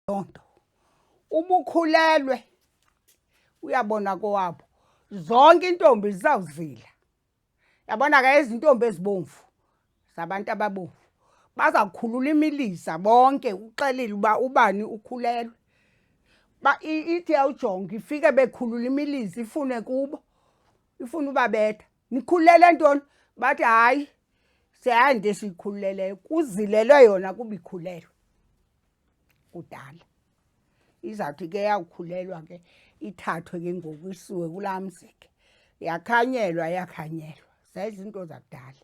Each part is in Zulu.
Loo nto ubukhulelwe uyabona kowabo zonke intombi zizawuzila. Yabona ke izintombi ezibomvu zabantu ababomvu bazawukhulula imiliza bonke, uxelile uba ubani ukhulelwe. Ithi yawujonga ifike bekhulula imiliza ifune kubo, ifune ubabetha. Nikhululele ntoni? Bathi hayi, siyayazi into esiyikhululeleyo. Kuzilelwe yona kuba ikhulelwe kudala. Izawuthi ke yawukhulelwa ke ithathwe ke ngoku isiwe kulaa mzi ke. Yakhanyelwa, yakhanyelwa. Zayizinto zakudala.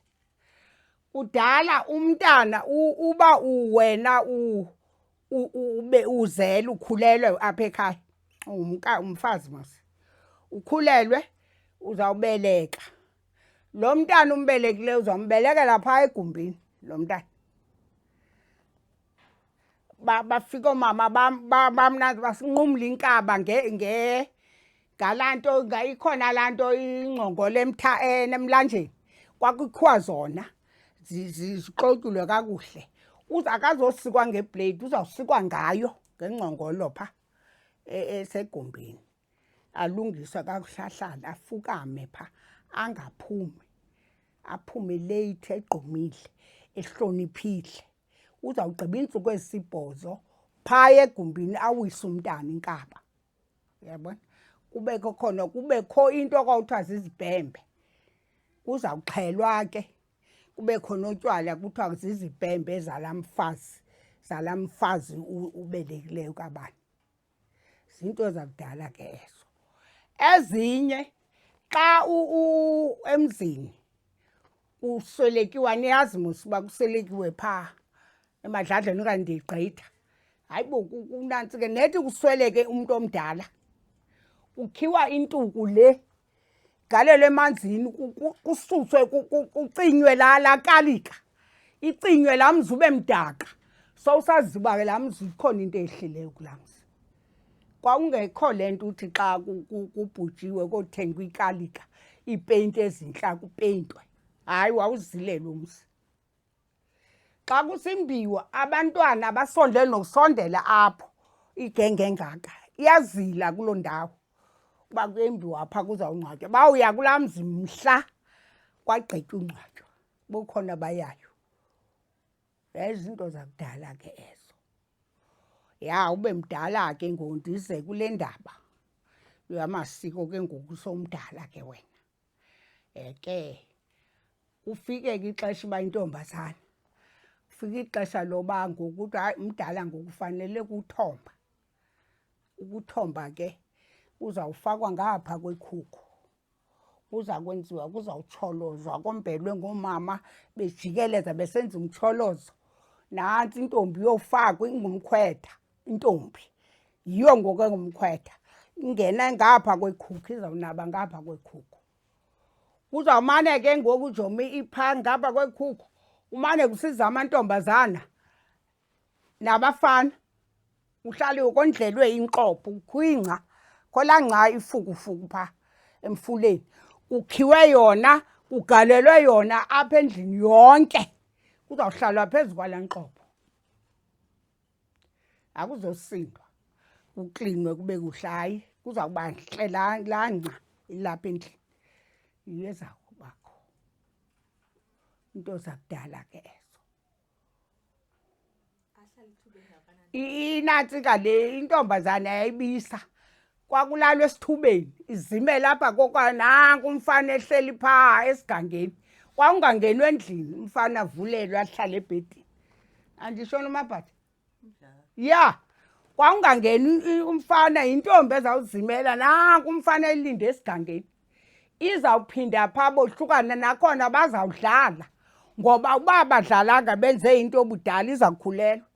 Kudala umntana uba wena ube uzele ukhulelwe apha ekhaya, umfazi mos, ukhulelwe uzawubeleka. Lo mntana umbelekileyo uzawumbelekela phaa egumbini lo mntana. Bafika oomama bamnandi basinqumla inkaba ngalaa nto, ikhona laa nto ingcongolo emlanjeni, kwakukhiwa zona zixotyulwe kakuhle. Akazosikwa ngebleyidi, uzawusikwa ngayo ngengcongolo phaa esegumbini. Alungiswe kakuhle ahlale, afukame phaa angaphumi. Aphume leyithi egqumile, ehloniphile. Uzawugqiba iintsuku ezisibhozo phaa egumbini awise umntana inkaba. Uyabona? Kubekho khona, kubekho into kwakuthiwa zizibhembe. Kuzawuxhelwa ke kube khona otywala kuthiwa zizibhembe zalaa mfazi, zalaa mfazi ubelekileyo kabani. Zinto zakudala ke ezo. Ezinye xa emzini kuswelekiwa, niyazi mos uba kuswelekiwe phaa emadladleni okanye ndigqitha. Hayi bo, kunantsi ke nethi kusweleke umntu omdala, kukhiwa intuku le galelwe emanzini, kususwe, kucinywe laa kalika, icinywe laa mzi ube mdaka. Sowusazi uba ke laa mzi ikhona into eyehlileyo kulaa mzi. Kwakungekho le nto uthi xa kubhujiwe kothengwa ikalika, iipeyinti ezintle kupeyintwe. Hayi, wawuzilelwe umzi. Xa kusimbiwa abantwana basondele nokusondela apho, igenge engaka iyazila kuloo ndawo uba kuyembiwa phaa kuzawungcwatywa. Bawuya kulaa mzi mhla kwagqitywa ungcwatywa, bukhona abayayo. Yayizinto zakudala ke ezo. Ya, ube mdala ke ngoku ndize kule ndaba yamasiko ke ngoku sowumdala ke wena. Ke ufike ke ixesha uba intombazana, kufika ixesha loba ngoku kuthiwa hayi umdala ngoku ufanele ukuthomba. Ukuthomba ke uzawufakwa ngapha kwekhuku. Kuza kwenziwa, kuzawutsholozwa kombelwe ngoomama bejikeleza besenza umtsholozo. Nantsi intombi iyofakwa ingumkhwetha, intombi yiyo ngoku engumkhwetha. Ingena ngapha kwekhuku, izawunaba ngapha kwekhuku. Kuzawumane ke ngoku uJomi iphaa ngapha kwekhuku, kumane kusiza amantombazana nabafana, kuhlaliwe kondlelwe inkxopho, kukho ingca, kho laa ngca ifukufuku phaa emfuleni. Kukhiwe yona, kugalelwe yona apha endlini yonke, kuzawuhlalwa phezu kwalaa nkxopho. Akuzosindwa kuklinwe kube kuhle, hayi kuzawuba ntle laa ngca ilapha endlini, yiyo eza kubakho. Iinto zakudala ke ezo. Inantsika le intombazana yayibisa, kwakulalwa esithubeni izimele apha kokwa, nanku umfana ehleli phaa esigangeni. Kwakungangenwa endlini, umfana avulelwe ahlale ebhedini. Andisho noMabhatha? Ya, kwakungangeni umfana, yintombi ezawuzimela, nanku umfana elinde esigangeni. Izawuphinda phaa bohlukane, nakhona bazawudlala ngoba uba abadlalanga benze into yobudala iza kukhulelwa.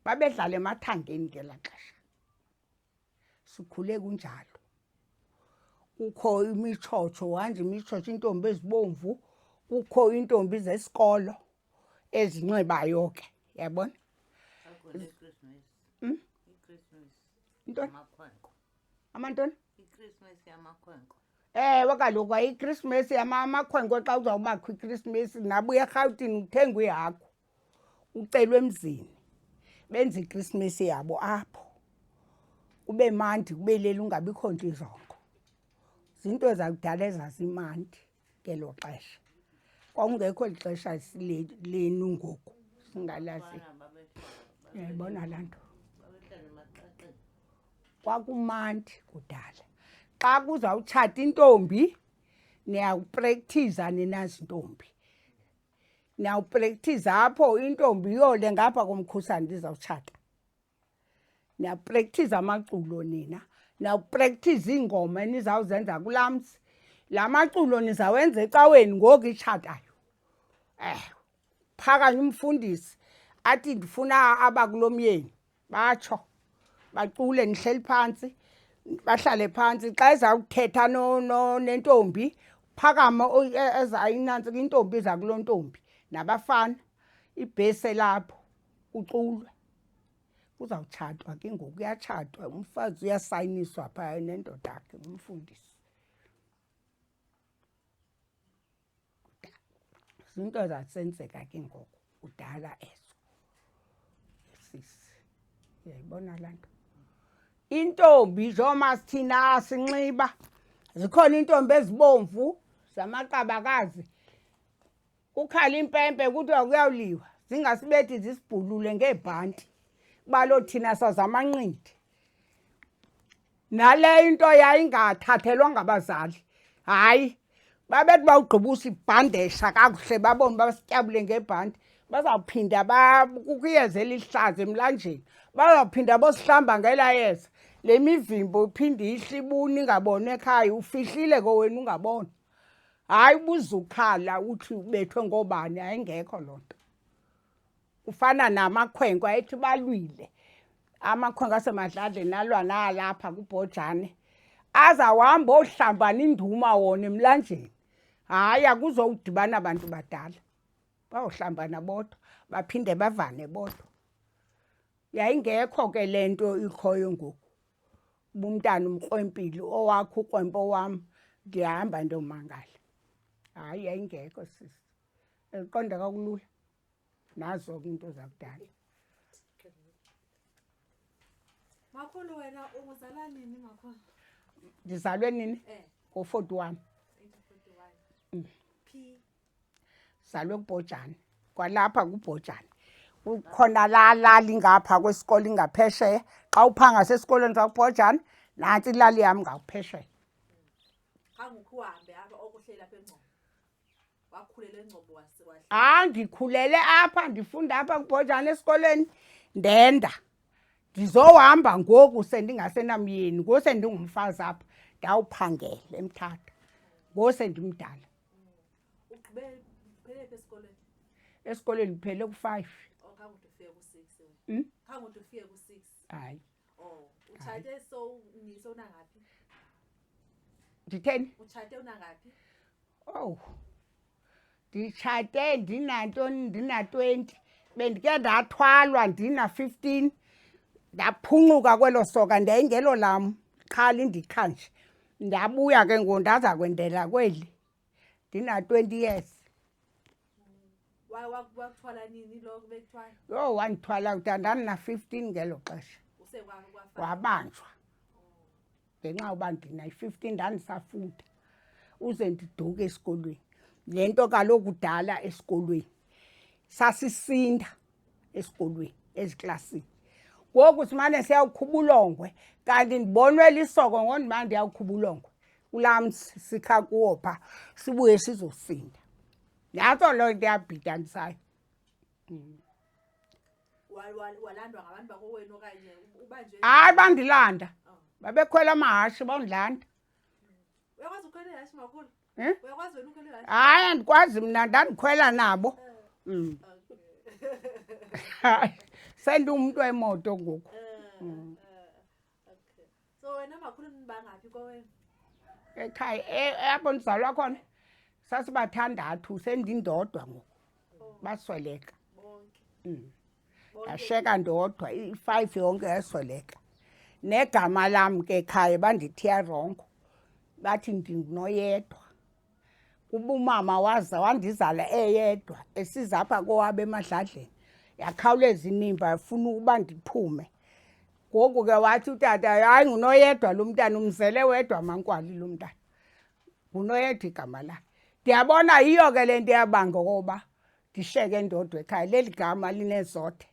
Babedlala emathangeni ngelaa xesha, sikhule kunjalo. Kukho imitshotsho, hanjwa imitshotsho, iintombi ezibomvu, kukho iintombi zesikolo ezinxibayo ke, uyabona. Intoni? Amantoni? IKrismesi yamakhwenkwe. Ewe kaloku ayiKrismesi yamakhwenkwe. Xa uzawubakho iKrismesi nabuya eRhawutini kuthengwa ihagu, ucelwe emzini. Benza iKrisimesi yabo apho. Kube mandi kube leli ungabikho nto izongo. Zinto zakudala ezazimandi ngelo xesha. Kwakungekho eli xesha lenu ngoku singalazi. Uyayibona laa nto? Kwakumandi kudala. Xa kuzawutshata intombi niyawuprekthiza nina zintombi. Niyawuprekthiza apho intombi iyole ngapha komkhusane ndizawutshata. Niyaprekthiza amaculo nina, niyawuprekthiza iingoma enizawuzenza kulaa mzi. La maculo nizawenza ecaweni ngoku itshatayo. Eh, phakanye umfundisi athi ndifuna abakulomyeni batsho bacule nihleli phantsi bahlale phantsi xa ezawuthetha no, no, nentombi phakama eza inantsi intombi iza kuloo ntombi nabafana ibhesi elapho kuculwe kuzawutshatwa ke ngoku kuyatshatwa umfazi uyasayiniswa phaya nendoda yakhe ngumfundisi zinto zasenzeka ke ngoku kudala ezo sisi uyayibona laa nto intombi njengoba sithina sinxiba zikhona iintombi ezibomvu zamaqabakazi Kukhala impempe kuthiwa kuyawuliwa, zingasibethi zisibhulule ngeebhanti. Kuba loo thina sazamanqindi. Nale into yayingathathelwa ngabazali. Hayi, babethi bawugqiba usibhandesha kakuhle babone uba sityabule ngebhanti bazawuphinda kukho iyeza elihlaza emlanjeni bazawuphinda bosihlamba ngelaa yeza le mivimbo iphinde ihle ibuni ingabonwa ekhaya ufihlile kowenu ungabonwa Hayi ubuzukhala uthi ubethwe ngoobani, ayingekho loo nto. Kufana namakhwenkwe ayethi balwile, amakhwenkwe aseMadladleni alwa nalapha kuBhojane, azawuhamba ohlambana induma wona emlanjeni. Hayi, akuzowudibana bantu badala, bayohlambana bodwa baphinde bavane bodwa. Yayingekho ke le nto ikhoyo ngoku. Uba umntana umkrwempile owakho ukrwempe owam ndiyahamba ndiyomangala. Hayi, yayingekho sisi. Uqonda kakulula nazo ke iinto zakudala. Makhulu wena uzalwa nini makhulu? Ndizalwe nini? Eh. Ngo-41. 1941. P. Zalwe kuBhojane, kwalapha kuBhojane. Kukhona laa lali ngapha kwesikolo ingaphesheya. Xa uphanga sesikolweni sakuBhojane, nantsi ilali yam ngakuphesheya. Khange ukhe uhambe apha okuhleli apha eNgcobo. Wakhulela eNgcobo wahlala. Hayi, ndikhulele apha, ndifunda apha kuBhojane esikolweni, ndenda. Ndizohamba ngoku sendingasenamyeni, ngoku sendingumfazi apha, ndawuphangela eMthatha. Ngoku sendimdala. Ugqibe uphele phi esikolweni? Esikolweni ndiphele ku-5. Oh, khange ude ufike ku-6 wena. Hmm? Khange ude ufike ku-6. Hayi. Oh, utshate so sowunangaphi? Nditheni? Utshate unangaphi? Oh. Nditshate ndinantoni ndina-20. Bendike ndathwalwa ndina-15. Ndaphuncuka kwelo soka ndayingelo lam qha lindikha nje. Ndabuya ke ngoku ndaza kwendela kweli. Ndina-20 years. Wakuthwala nini lo bekuthwala? Yho, wandithwala kudala ndandina-15 ngelo xesha. Wabanjwa ngenxa yoba ndina-15 ndandisafunda uze ndiduke esikolweni. Le nto kaloku kudala esikolweni sasisinda esikolweni eziklasini. Ngoku simane siyawukhuba ulongwe kanti ndibonwe lisoko ngondimane ndiyawukhuba ulongwe kulaa mzi sikha kuwo phaa sibuye sizosinda. Nantso loo nto yabhidanisayo. Walandwa ngabantu bakowenu okanye ubanjwe? Hayi, bandilanda. Oh. Babekhwela amahashe bondilanda. Uyakwazi ukhwela ihashe makhulu? Eh? Uyakwazi wena ukhwela ihashe? Hayi, andikwazi mna, ndandikhwela nabo. Mm. Okay. Sendingumntu wemoto ngoku. Eh, okay. So wena makhulu nibangaphi kowenu? Ekhaya apho ndizalwa khona sasibathandathu sendindodwa ngoku. Oh. Basweleka. Bonke. Ndasheka ndodwa i-5 yonke yasweleka. Negama lam ke ekhaya bandithiya rongo. Bathi ndinguNoyedwa. Kuba umama waza wandizala eyedwa esiza apha kowabo eMadladleni. Yakhawuleza inimba yafuna ukuba ndiphume. Ngoku ke wathi utata, hayi nguNoyedwa lo mntana, umzele wedwa Mankwali lo mntana. NguNoyedwa igama lakhe. Ndiyabona yiyo ke le nto yabanga okoba ndisheke ndodwa ekhaya. Leli gama linezothe.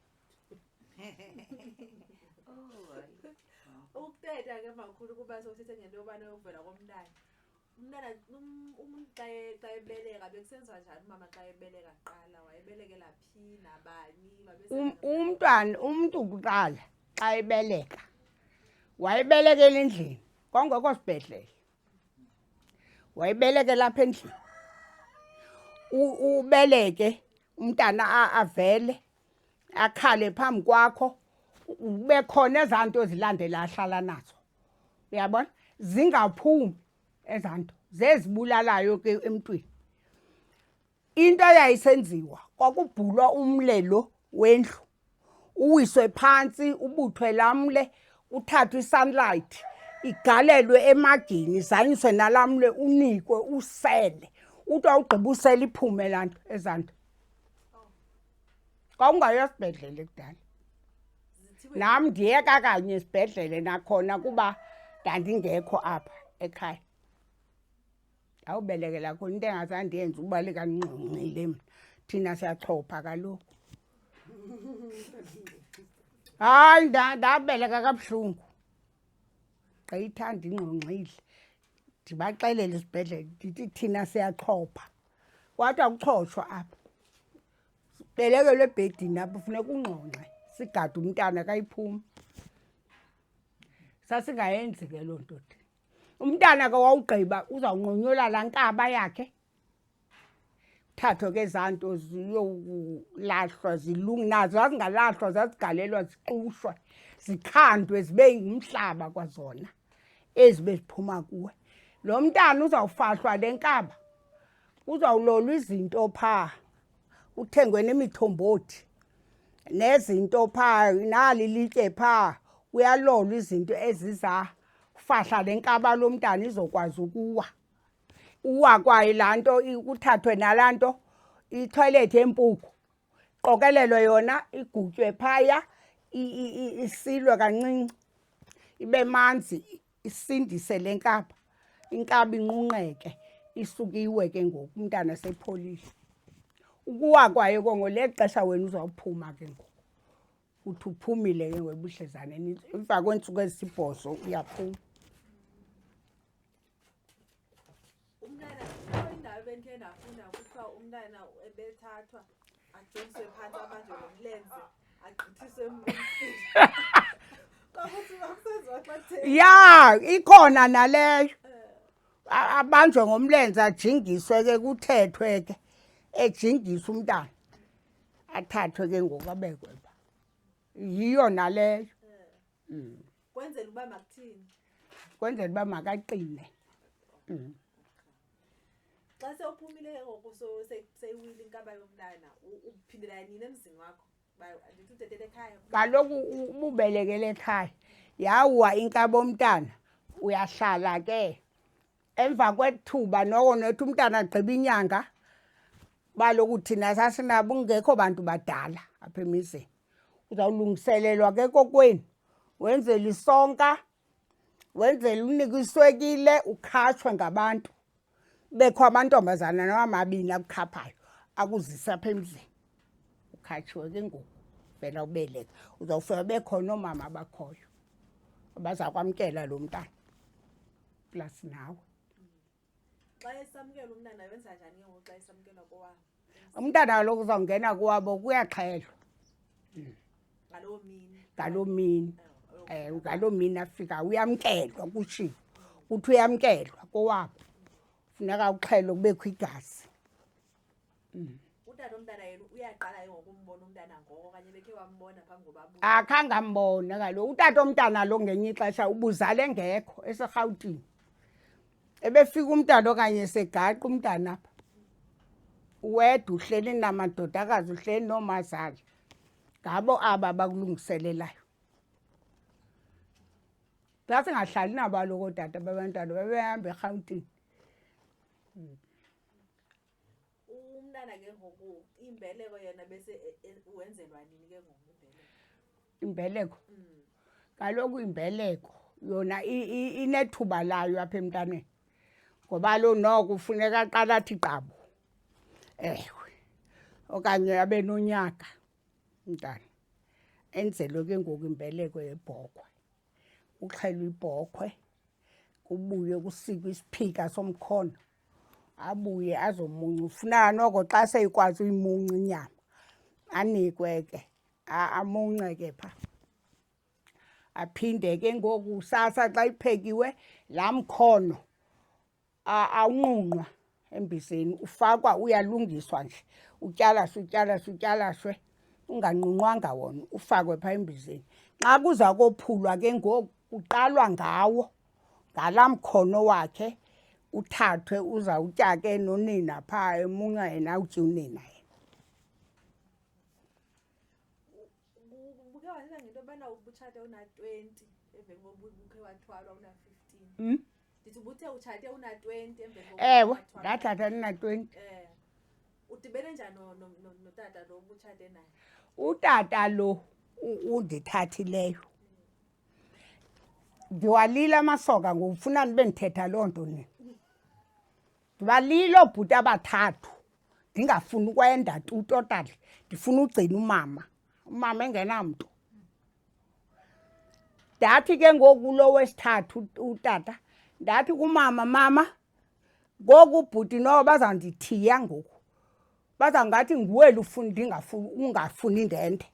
Ukuteta ke makhulu kuba sowuthethe ngento yobana yokuvela komntana. Umntana umuntu xa xa ebeleka bekusenziwa njani umama xa ebeleka kuqala? Wayebelekela phi nabani? Umntwana umntu kuqala xa ebeleka wayebelekela endlini, kwakungekho sibhedlele. Wayebelekela apha endlini. Ubeleke umntana avele akhale phambi kwakho, ube khona ezaa nto zilandela ahlala nazo. Uyabona? Zingaphumi ezaa nto zezibulalayo ke emntwini. Into eyayisenziwa kwakubhulwa umle lo wendlu, uwiswe phantsi, ubuthwe laa mle, kuthathwe i-sunlight igalelwe emagini, izanyiswe nalaa mle, unikwe usele. Uthi awugqiba usele iphume laa nto, ezaa nto. Kwakungaywa sibhedlele kudala. Nam ndiyeka kanye esibhedlele nakhona kuba ndandingekho apha ekhaya. Ndawubelekela khona into engazange ndiyenze ubaleka ndingxongxile mna. Thina siyaxhopha kaloku. Hayi, ndabeleka kabuhlungu gqitha ndingxongxile. Ndibaxelele esibhedlele ndithi thina siyaxhopha. Kwathiwa kuxhotshwa apha. Belekelwe ebhedini apha funeka ungxongxe sigade umntana kayiphuma. Sasingayenzi ke loo nto thina. Umntana ke wawugqiba uzawunqunyulwa laa nkaba yakhe, kuthathwe ke ezaa nto ziyokulahlwa zilunge. Nazo zazingalahlwa, zazigalelwa zixushwe, zikhandwe zibe ngumhlaba kwazona ezi beziphuma kuwe. Lo mntana uzawufahlwa le nkaba, kuzawulolwa izinto phaa, kuthengwe nemithombothi nezinto phaa, nali ilitye phaa, kuyalolwa izinto eziza fahla le nkaba lo mntana izokwazi ukuwa. Uwa kwayo laa nto kuthathwe nalaa nto ithoyilethi yempuku, qokelelwe yona igutywe phaya isilwe kancinci ibe manzi isindise le nkaba. Inkaba inqunqeke isuke iwe ke ngoku umntana sepholile. Ukuwa kwayo ke ngoleli xesha wena uzawuphuma ke ngoku. Uthi uphumile ke ngoku ebuhlezaneni, emva kweentsuku ezisibhozo uyaphuma. Umntana kukho indawo ebendikhe ndafunda kuthiwa umntana ebethathwa ajongiswe phantsi abanjwe ngomlenze agqithiswe emfini. Kwakuthiwa kusenziwa xa kutheni? Ya, ikhona naleyo. Abanjwe ngomlenze ajingiswe ke, kuthethwe ke, ejingiswe umntana. Athathwe ke ngoku abekwe pha. Yiyo naleyo. Kwenzela uba makuthini? Kwenzela uba makaqine. Xa sewuphumile ke ngoku seyiwile inkaba yomntana, uphindela nini emzini wakho? Andithi utetele ekhaya. Kaloku ububelekele ekhaya, yawa inkaba yomntana, uyahlala ke. Emva kwethuba noko nothi umntana agqiba inyanga, baloku thina sasinabo kungekho bantu badala apha emizini. Uzawulungiselelwa ke kokwenu, wenzelwe isonka, wenzelwe unikwe iswekile, ukhatshwe ngabantu. Kubekho amantombazana noba mabini akukhaphayo, akuzise apha emzini. Ukhatshiwe ke ngoku, vela ubeleka. Uzawufika bekhona oomama abakhoyo abaza kwamkela lo mntana plus nawe. Xa esamkela umntana wenza njani ke ngoku xa esamkelwa kowabo? Umntana kaloku uzawungena kowabo, kuyaxhelwa. Ngaloo mini? Ngaloo mini. Ngaloo mini afika uyamkelwa, kutshiwo kuthi uyamkelwa kowabo. Funeka uxhelwe kubekho igazi. Utata omntana yena uyaqala ke ngoku umbona umntana ngoko okanye bekhe wambona phambi koba abuye? Akhange ambone kaloku utata omntana lo. Ngenye ixesha ubuzala engekho, eseRhawutini. Ebefika umntana okanye segaqa umntana apha, uwedwa, uhleli namadodakazi, uhleli noomazala, ngabo aba bakulungiselelayo. Sasingahlali nabo kaloku ootata babantwana, babehamba eRhawutini. Umntana. Umntana ke ngoku imbeleko yena bese wenzelwa nini ke ngoku imbeleko? Imbeleko? Kaloku imbeleko yona inethuba layo apha emntaneni, ngoba lo noko ufuneka aqala athi qabu, ewe, okanye abe nonyaka umntana. Enzelwe ke ngoku imbeleko yebhokhwe, kuxhelwe ibhokhwe, kubuywe kusikwe isiphika somkhono, abuye azomunca. Ufuneka noko xa seyikwazi uyimunca inyama anikwe ke, amunce ke phaa. Aphinde ke ngoku kusasa xa iphekiwe laa mkhono awunqunqwa embizeni, ufakwa uyalungiswa nje, utyalaswe utyalaswe utyalaswe, unganqunqwanga wona, ufakwe phaa embizeni. Xa kuza kophulwa ke ngoku kuqalwa ngawo, ngalaa mkhono wakhe uthathwe uzawutya ke nonina phaa emunca yena, awutye unina yena. Ubuke wathetha ngento yobana ubutshate una-20 emveni koba ubukhe wathwalwa una-15. Ndithi ubuthe utshate una-20 emveni koba Ewe, wathwalwa. Ndathatha ndina-20. Udibene njani notata lo ubutshate naye? Utata lo undithathileyo. Ndiwalile amasoka ngoku, funa ndibe ndithetha loo nto nina. Ndibalile oobhuti abathathu, ndingafuni ukwenda tu totally, ndifuna ugcina umama, umama engenamntu. Ndathi ke ngoku lo wesithathu utata, ndathi kumama, mama, ngoku ubhuti nowo bazawundithiya ngoku, bazawungathi nguwe lo ufuna ndingafuni, ungafuni ndende.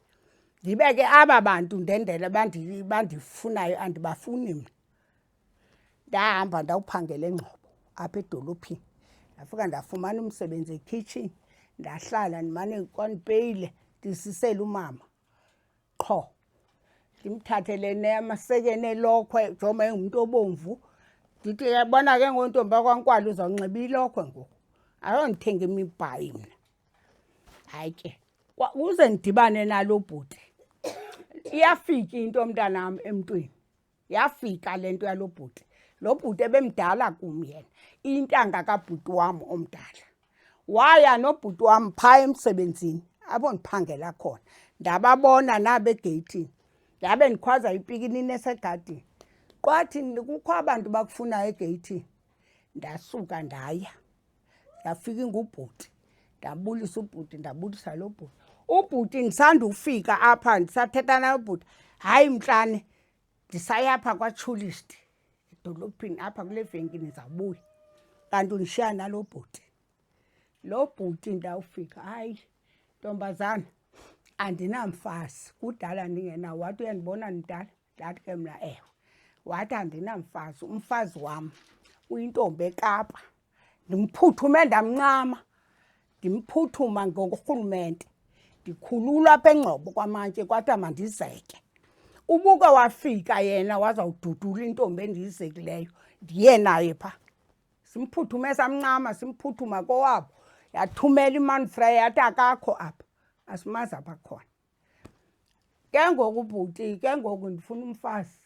Ndibe ke aba bantu ndendele bandifunayo andibafuni mna. Ndahamba ndawuphangela eNgcobo apha edolophini. Ndafika ndafumana umsebenzi ekhitshini, ndahlala ndimane kwandipeyile ndisisela umama qho. Ndimthathele amasekeni elokhwe njengoba engumntu obomvu. Ndithi uyabona ke ngoku ntombi yakwaNkwali uzawunxiba ilokhwe ngoku, ayondithenga imibhayi mna. Hayi ke, uze ndidibane nalo bhuti. Iyafika into mntanam emntwini. Yafika le nto yalo bhuti. Lo bhuti ebemdala kum yena, intanga kabhuti wam omdala. Waya nobhuti wam phaa emsebenzini apho ndiphangela khona, ndababona naba egeyithini. Ndabe ndikhwaza ipikinini esegadini, kwathi kukho abantu bakufunayo egeyithini. Ndasuka ndaya, ndafika ingubhuti, ndabulisa ubhuti, ndabulisa lo bhuti. Ubhuti ndisandufika apha ndisathetha naye ubhuti, hayi mntlane, ndisaya apha kwaChulist edolophini apha kule venkile ndizawubuya. Kanti undishiya nalo bhuti. Lo bhuti ndawufika, hayi ntombazana, andinamfazi, kudala ndingenawo. Wathi uyandibona ndidala? Ndathi ke mna ewe. Wathi andinamfazi, umfazi wam uyintombi eKapa. Ndimphuthume ndamncama, ndimphuthuma ngokurhulumente. Ndikhululwa apha eNgcobo kwaMantyi kwathiwa mandizeke. Ubuke wafika yena wazawududula intombi endiyizekileyo, ndiye naye phaa. Simphuthume samncama, simphuthuma kowabo. Yathumela iManfrey yathi akakho apha, asimazi apha khona. Ke ngoku bhuti, ke ngoku ndifuna umfazi.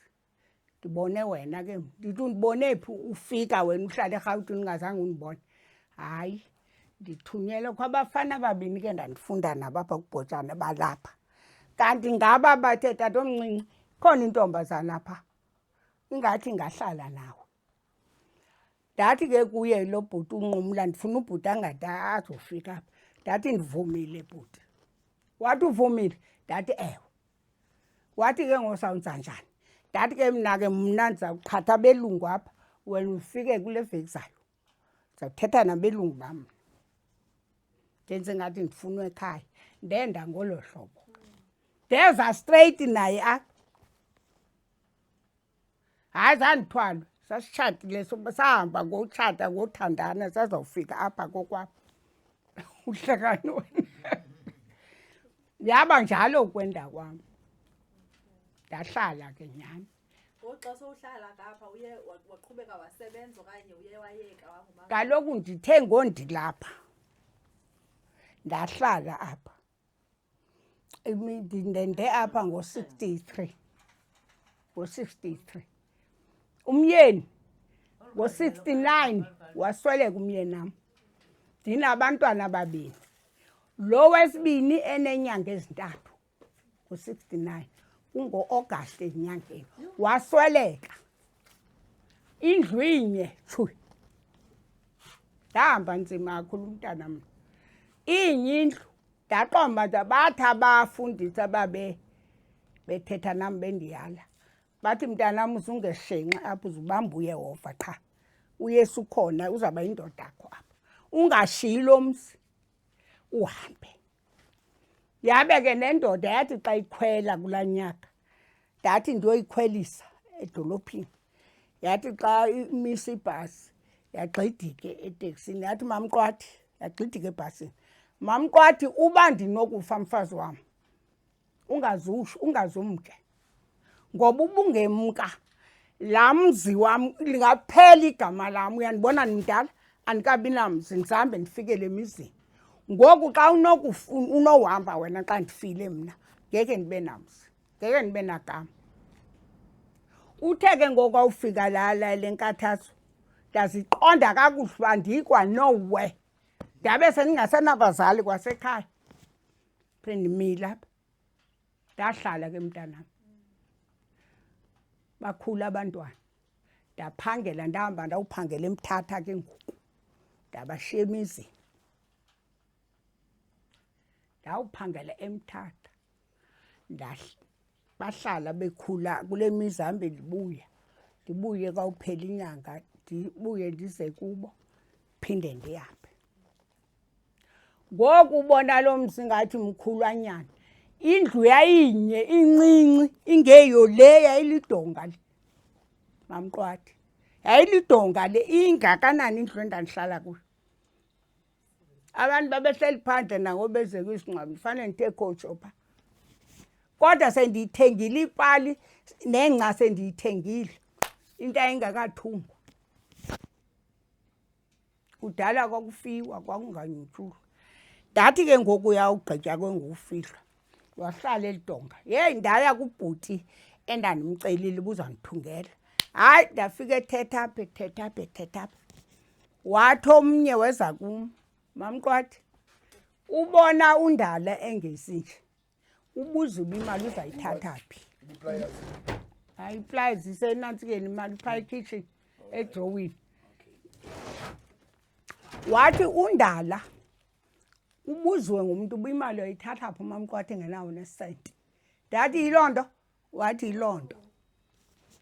Ndibone wena ke mna. Ndithi undibone phi ufika wena uhlala eRhawutini ungazange undibone? Hayi, ndithunyelwe kukho abafana ababini ke ndandifunda nabo apha kuBhotshana balapha. Kanti ngaba bathe, tatomncinci, ikhona intombazana phaa, ingathi ingahlala nawe. Ndathi ke kuye lo bhuti unqumla, ndifuna ubhuti angade azofika apha. Ndathi ndivumile bhuti. Wathi uvumile? Ndathi ewe. Wathi ke ngoku sawwenza njani? Ndathi ke mna ke mna ndiza kuqhatha abelungu apha, wena ufike kule veki izayo. Ndizawuthetha nabelungu bam mna. Ndenze ngathi ndifunwa ekhaya. Ndenda ngolo hlobo. Ndeza straight naye apha. Hayi, zandithwalwe, sasitshatile, sahamba ngotshata ngothandana, sazawufika apha kokwam. Uhlekani wena? Yaba njalo ukwenda kwam, ndahlala ke nyhani. Ngoku xa sowuhlala ngapha uye waqhubeka wasebenza okanye uye wayeka wangumama? Kaloku ndithe ngondilapha ndahlala apha. Ndende apha ngo-63, ngo-63. Umyeni ngo-69 wasweleka umyeni wam, ndinabantwana ababini. Lo wesibini enenyanga ezintathu ngo-69, kungo-August enyangeni wasweleka. Indlu inye tshu. Ndahamba nzima kakhulu umntana mna. Inye indlu ndaqomba nje bathi abafundisi ababe bethetha nam bendiyala bathi mntanam uzungeshenxi apho uzubamba uYehova qha uYesu ukhona uzawuba yindoda yakho apha ungashiyi lo mzi uhambe. Yabe ke nendoda yathi xa ikhwela kulaa nyaka ndathi ndiyoyikhwelisa edolophini yathi xa imisa ibhasi yagxidike eteksini yathi mamqwathi yagxidika ebhasini mamqwathi uba ndinokufa mfazi wam ungazusho ungazumke ngoba ubungemka laa mzi wam lingaphela igama lam uyandibona ndimdala andikabi namzi ndihambe ndifikele emizini ngoku xa unohamba wena xa ndifile mna ngeke ndibe namzi ngeke ndibe nagama uthe ke ngoku awufika la le nkathazo ndaziqonda kakuhle uba ndikwanowe ndabe sendingasenabazali kwasekhaya phinde apha ndahlala ke mntanam bakhula abantwana ndaphangela ndahamba ndawuphangela emthatha ke ngoku ndabashiya emizini ndawuphangela emthatha bahlala bekhula kule mizi hambe ndibuya ndibuye kwawuphela inyanga ndibuye ndize kubo phinde ndihambe. Ngoku ubona lo mzi ngathi mkhulwanyana indlu yayinye incinci ingeyo le yayilidonga le mamqwathi yayilidonga le ingakanani indlu endandihlala kuyo abantu babehleli phandle nangoku beze kwisingcwabo ndifane ndithe khotsho phaa kodwa sendiyithengile ipali nengca sendiyithengile into ayingakathungwa Kudala kwakufiwa kwakunganyutshulwa. Ndathi ke ngoku uyawugqitya ke ngokufihlwa wahlala eli donga. Yeyi ndaya kubhuti endandimcelile uba uzandithungela. Hayi ndafika ethetha apha ethetha apha ethetha apha. Wathi omnye weza kum, Mamqwathi, ubona uNdala engesi nje ubuze uba imali uzayithatha phi. Hayi ipliers isenantsikeni imali phaa ekhitshini edrowini. Wathi uNdala ubuziwe ngumntu uba imali uyayithatha phi uMamqwathi engenawo nesenti. Ndathi yiloo nto, wathi yiloo nto.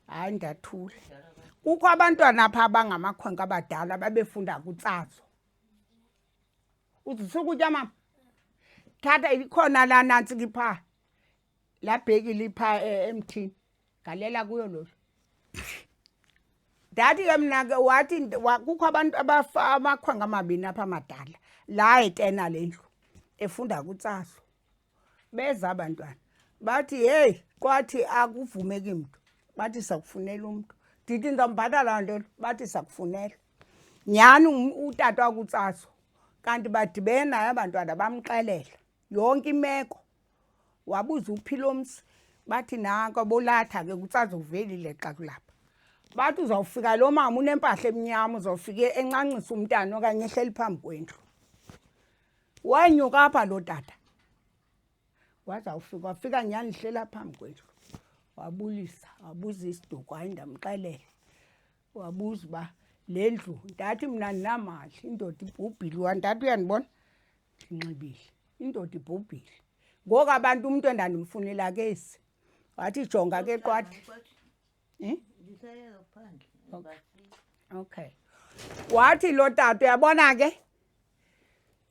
Hayi ndathula. Kukho abantwana apha abangamakhwenkwe abadala babefunda kuTsazo. Uzisa ukutya mama? Thatha ikhona laa nantsi kiphaa, laa bhekile iphaa emthini, galela kuyo lolu. Ndathi ke mna ke wathi kukho abantu amakhwenkwe amabini apha amadala la etena le ndlu efunda kuTsazo. Beza abantwana bathi heyi kwathi akuvumeki mntu bathi sakufunela umntu. Ndithi ndizambhatala ntoni? Bathi sakufunela. Nyhani utata wakuTsazo kanti badibene naye abantwana bamxelela yonke imeko. Wabuza uphi lo mzi bathi nanko bolatha ke kutsaza uvelile xa kulapha. Bathi uzawufika lo mama unempahla emnyama uzawufike encancisa umntana okanye ehleli phambi kwendlu. Wenyuka apha lo tata wazawufika wafika nyhani hlela phambi kwendlu wabulisa wabuza isiduko hayi ndamxelela wabuza uba le ndlu ndathi mna ndinamali indoda ibhubhile ndathi uyandibona ndinxibile indoda ibhubhile ngoku abantu umntu endandimfunela kesi wathi jonga ke qwathi eh? Okay wathi lo tata uyabona ke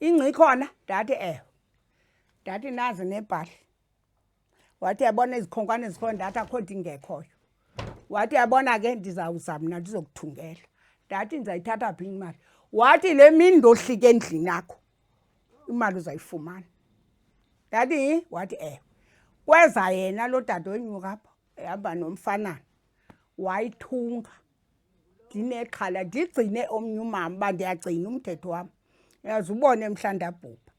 ingca ikhona ndathi ewe ndathi nazi nebhali wathi yabona izikhonkwane zikhoyo ndathi akho nto ingekhoyo wathi yabona ke ndizawuza mna ndizokuthungela ndathi ndizayithatha phi imali wathi le mini ndohlika endlini yakho imali uzayifumana ndathi hi wathi ewe kweza yena lo dade wenyuka apha ehamba nomfanana wayithunga ndinexhala ndigcine omnye umama uba ndiyagcina umthetho wam uyaze ubone mhla ndabhubha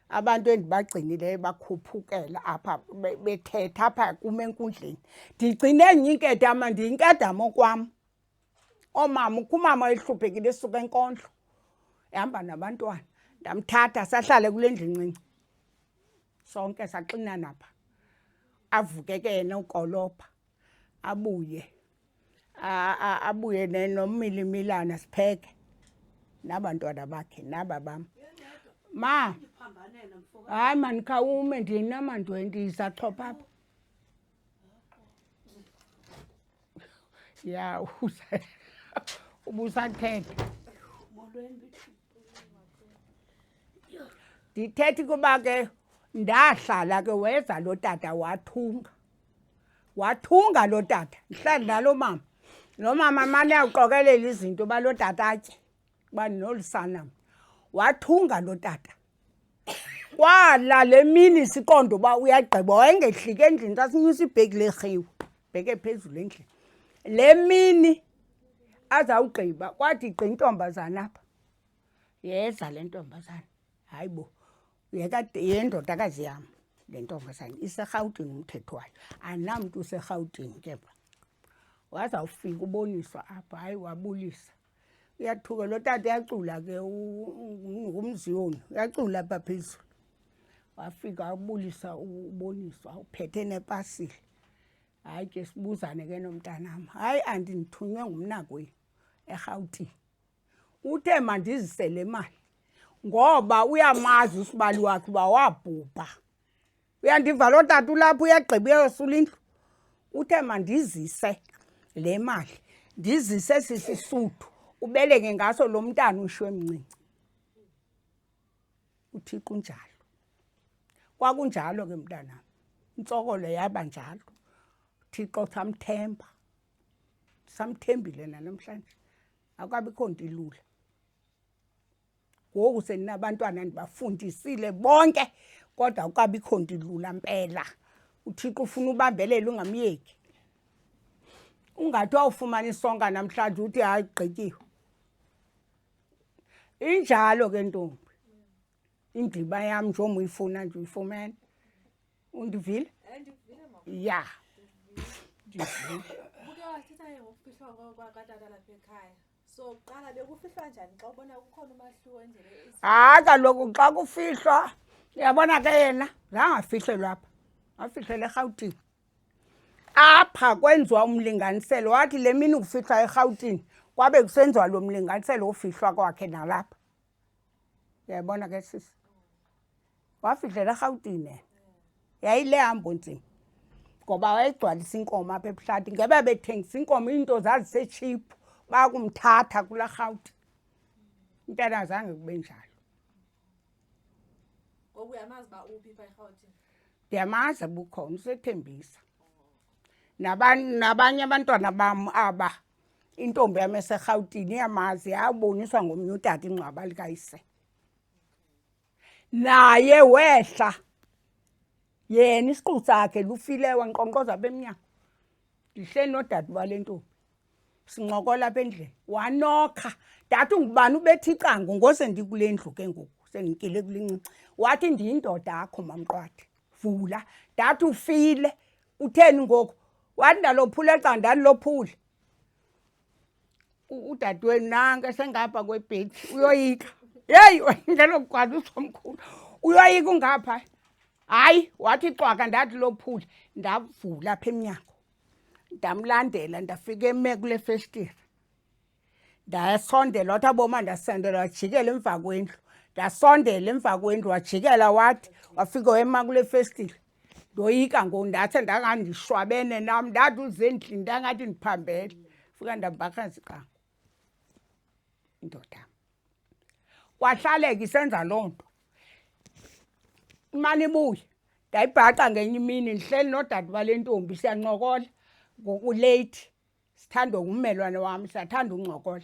abantu endibagcinileyo bakhuphukela apha bethetha apha kum enkundleni ndigcine enye inkedama ndiyinkedama okwam oomama ukho umama ehluphekile esuka enkondlo ehamba nabantwana. Ndamthatha sahlale kule ndlu incinci sonke, saxinana pha. Avuke ke yena ukolopha, abuye abuye nomilimilana sipheke nabantwana bakhe naba bam. Ma, hayi mani, khawume, ndinamandwe, ndizachopha apha. Ya, ubusathetha. Ndithetha ukuba ke ndahlala ke, weza lo tata wathunga, wathunga lo tata. Ndihlali nalo mama, lo mama mane uyawuqokelela izinto uba lo tata atye, uba nolusana. Wathunga lo tata kwala le mini siqonda uba uyagqiba, wayengehliki endlini. Sasinyusa ibheki lerhiwu bheke phezulu endlini. Le mini azawugqiba, kwathi gqi intombazana apha. Yeza le ntombazana, hayi bo, yendodakazi yam le ntombazana, iseRhawutini umthetho wayo, andinamntu useRhawutini ke mna. Wazawufika uboniswa apha, hayi, wabulisa. Uyathuka lo tata, uyacula ke, ngumziyoni, uyacula apha phezulu. Wafika wabulisa uboniswa, uphethe nepasile. Hayi ke, sibuzane ke nomntanam. Hayi anti, ndithunywe ngumnakwenu eRhawutini, uthe mandizise le mali ngoba uyamazi usibali wakhe uba wabhubha. Uyandiva lo tata ulapha, uyagqiba uyosula indlu. Uthe mandizise le mali, ndizise sisisuthu, ubeleke ngaso lo mntana ushwe emncinci. UThixo unjalo. Kwakunjalo ke mntanam, intsokolo yaba njalo. Thixo samthemba, samthembile nanamhlanje, akukabikho nto ilula. Ngoku sendinabantwana, ndibafundisile bonke, kodwa akukabikho nto ilula mpela. UThixo ufuna ubambelela, ungamyeki. Ungathi wawufumana isonka namhlanje uthi hayi, kugqityiwe. Injalo ke ntombi indiba yam, njengoba uyifuna nje uyifumene. Undivile? Ya, ndivile. Ubuke wathetha ke ngokufihlwa kwatata lapha ekhaya. So kuqala bekufihlwa njani, xa ubona kukhona umahluko endlela? Hayi kaloku, xa kufihlwa, uyabona ke, yena zange afihlelwe apha, wafihlelwa eRhawutini. Apha kwenziwa umlinganiselo, wathi le mini kufihlwa eRhawutini kwabe kusenziwa lo mlinganiselo wofihlwa kwakhe nalapha. Uyayibona ke sisi, wafihlela eRhawutini yena. Yayile hambo nzima ngoba wayegcwalisa inkomo apha ebuhlanti, ngeba bethengisa inkomo, iinto zazisetshiphu, bakumthatha kulaa Rhawuti. Impela zange kube njalo. Ngoku uyamazi uba uphi phaa eRhawutini? Ndiyamazi, bukhona, usethembisa. Nabanye abantwana bam aba, intombi yam eseRhawutini iyamazi, yaboniswa ngomnye utata ingcwaba likayise. Naye wehla yena, isiqu sakhe lufile, wankqonkqoza apha emnyango. Ndihleli nodade wale ntombi, sincokola apha endlini, wanokha. Ndathi, ungubani ubetha icango? Ngose ndikule ndlu ke ngoku, sendikile kule ncinci. Wathi, ndiyindoda yakho mamqwathi, vula. Ndathi, ufile, utheni ngoku? Wathi, ndalophula ecango. Ndandilophule. Udadewenu nanku esengapha kwebhedi, uyoyika. Yeyi, ngelokugwala usomkhulu, uyoyika, ungapha. Hayi, wathi cwaka. Ndathi lophule. Ndavula apha emnyango, ndamlandela, ndafika eme kule festire. Ndasondela, wathi aboma. Ndasondela, wajikela emva kwendlu. Ndasondela emva kwendlu, wajikela, wathi wafika wema kule festile. Ndoyika ngoku, ndathe ndangandishwabene nam, ndathi uze endlini, ndangathi ndiphambele. Fika ndambhakraza icango indoda. Kwahlaleka isenza loo nto, imane ibuye. Ndayibhaqa ngenye imini ndihleli nodade wale ntombi, siyancokola ngokuleyithi, sithandwa ngummelwane wam, siyathanda uncokola.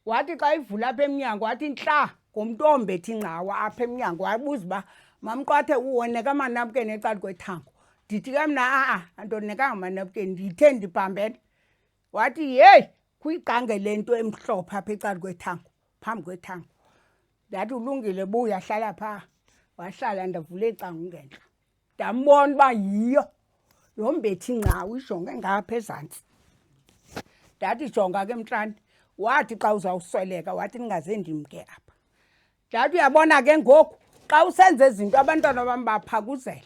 Wathi xa ivula apha emnyango, wathi ntla ngomntu ombethe ingcawa apha emnyango. Wabuza uba, mamqwathe, uwoneka amanapukeni ecala kwethango? Ndithi ke mna, a-a, andonekanga amanapukeni, ndithe ndibhambene. Wathi, yeyi, kuyiqange le nto emhlophe apha ecala kwethango, phambi kwethango. Ndathi, ulungile, buya hlala phaa. Wahlala, ndavula icango ngentla, ndambona uba yiyo yombethe ingcawo, ijonge ngapha ezantsi. Ndathi, jonga ke mntlane. Wathi xa uzawusweleka, wathi ndingaze ndimke apha. Ndathi uyabona ke ngoku xa usenza ezinto abantwana bam baphakuzela,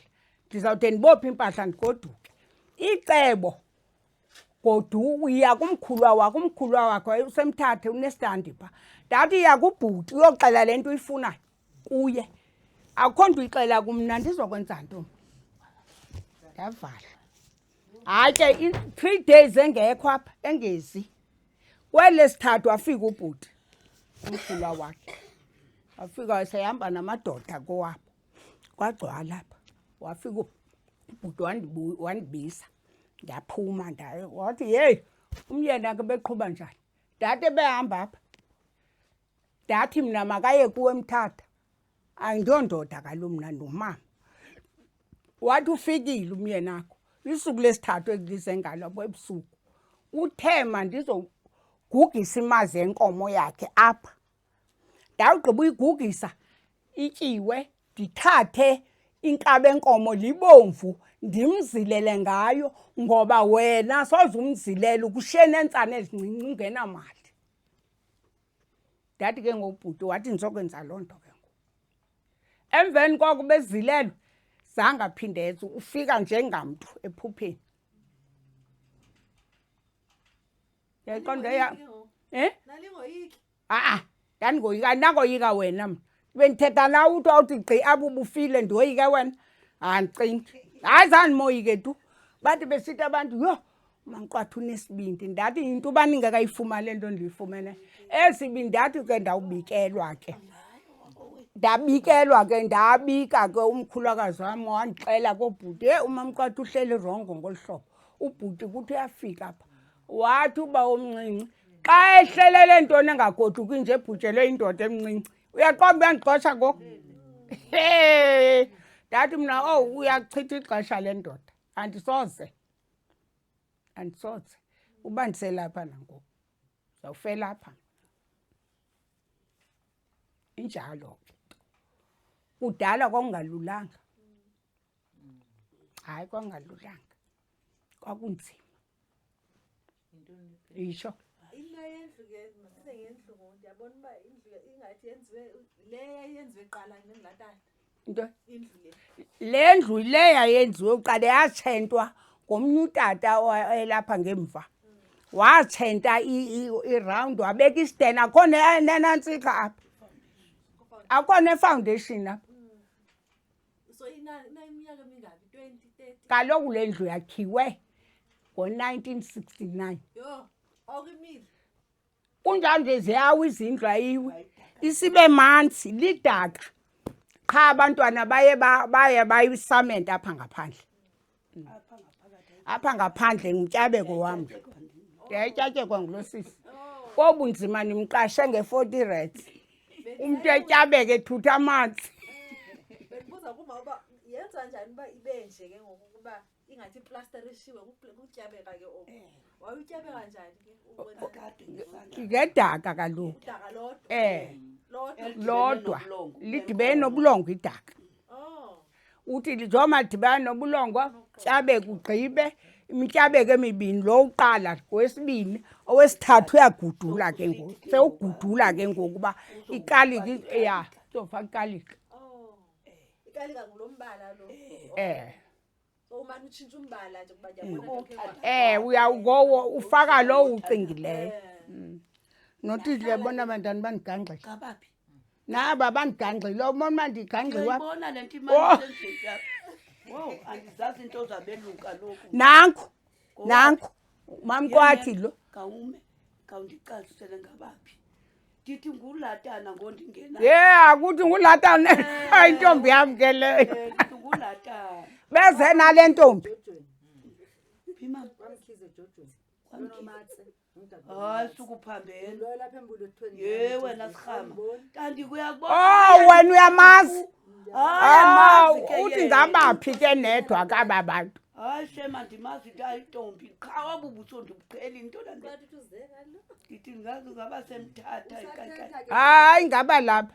ndizawude ndibophe iimpahla ndigoduke. Icebo godu uya kumkhulwa wakho, umkhulwa wakho usemthathe unestandi pha. Ndathi iya kubhuti uyoxela le nto uyifunayo kuye, akukho nto uyixela kumna ndizokwenza nto. Ndavala. Hayi ke 3 days engekho apha engezi. Kwelesithathu wafika ubhuti umkhulwa wakhe, wafika sehamba namadoda kowabo, kwagcwala apha. Wafika ubhuti wandibiza, ndaphuma ndaye. Wathi yeyi, umyeni akhe beqhuba njani? Ndathi ebehamba apha. Ndathi mna makaye kuwe eMthatha, andiyondoda kaloku mna ndingumama. Wathi ufikile umyeni akho lisuku lesithathu ekulize ngalo apho ebusuku, uthe mandizogugisa imazi yenkomo yakhe apha. Ndawugqiba uyigugisa ityiwe, ndithathe inkaba enkomo libomvu ndimzilele ngayo, ngoba wena soze umzilele ukushiye neentsana ezincinci ungenamali. Ndathi ke ngoku bhuti, wathi ndizokwenza loo nto ke ngoku. Emveni koko bezilelwe, zange aphinde eze, ufika njengamntu ephupheni. Yayiqonda ya eh? Nalingoyiki. A-a, ndandingoyika, andinangoyika wena mna. Bendithetha nawe uthi awuthi gqi apho ubufile ndoyike wena. Andicingi. Hayi zange ndimoyike tu. Bathi besithi abantu, yho, uMaNqwatha unesibindi. Ndathi yinto ubani ingekayifumani le nto ndiyifumene. Esi ndathi ke ndawubikelwa ke. Ndabikelwa ke, ndabika ke umkhulwakazi wam wandixela koobhuti, heyi uMamQwatha uhleli rongo ngolu hlobo. Ubhuti kuthi uyafika apha. Wathi uba omncinci xa ehlelele ntoni engagoduki nje ebhujelwe indoda emncinci, uyaqonda uyandixosha ngoku. He, ndathi mna owu oh, uyachitha ixesha le ndoda, andisoze, andisoze. Uba ndiselapha nangoku ndizawufela apha. Injalo ke nto. Kudala kwakungalulanga, hayi kwakungalulanga, kwakunzima. Isho into yendlu ke, masize ngendlu ngoku. Ndiyabona uba indlu ingathi yenziwe le yayenziwe kuqala nengulatana into indlu le. Le ndlu le yayenziwe kuqala yatshentwa ngomnye utata elapha ngemva, watshenta iround, wabeka isitena. Akho nenantsika apha, akho nefoundation apha. So inaminyaka emingaphi, 20, 30? Kaloku le ndlu yakhiwe ngo-1969. Yho, okumile. Kunjalo nje ziyawa izindlu, ayiwe isibe manzi lidaka qha. Abantwana baye baye bayisamenta apha ngaphandle. Apha ngaphandle ngumtyabeko wam, ndiyayityatyekwa ngulo sisi. Kobunzima ndimqashe nge-40 rands umntu etyabeke ethutha amanzi. Bendibuza kuma uba yenza njani uba ibe nje ke ngoku, kuba ingathi iplasterishiwe, kutyabeka ke oku. Wayutyabeka njani ke? Ukwenza Kade ngesandla. Ngedaka kaloku. Udaka lodwa? Eh. Lodwa. Lodwa lidibene nobulongo idaka. Oh. Uthi njengoba lidibana nobulongo, tyabeke ugqibe imityabeko emibini, lo uqala ngowesibini, owesithathu uyagudula ke ngoku, sewugudula ke ngoku uba ikalika ya uzofaka ikalika. Oh, ikalika ngulo mbala lo? Eh. So umane utshintsha umbala nje kuba ndiyabona ke. Eh, uyawugowo ufaka lo ucingileyo. Nothi ndiyabona abantwana bandigangxile. Ngabaphi? Naba bandigangxile, ubona uba ndigangxiwa. Uyayibona le nto imane isenzeka apha. Wow, andizazi into zabelungu kaloku. Nanku nanku mamkwathi lo. Khawume, khawundicacisele, ngabaphi? Ndithi ngulatana ngondingena. Ye, akuthi ngulatana, intombi yam ke leyo. Eh, ndithi ngulatana. Beze nale ntombi. Phi mama? Hayi, sukuphambene. Ye wena sirhama, kanti kuyakubona. Oh, wena uyamazi. Hayi, andimazi ke uthi yena. Ngabaphi ke nedwa kaba bantu? Hayi shema, andimazi into ayintombi qha, obu buso ndibuqheli into laa. Kwathi uze kaloku. Ndithi ngaze ngaba semthatha ikakati. Hayi, ngaba lapha.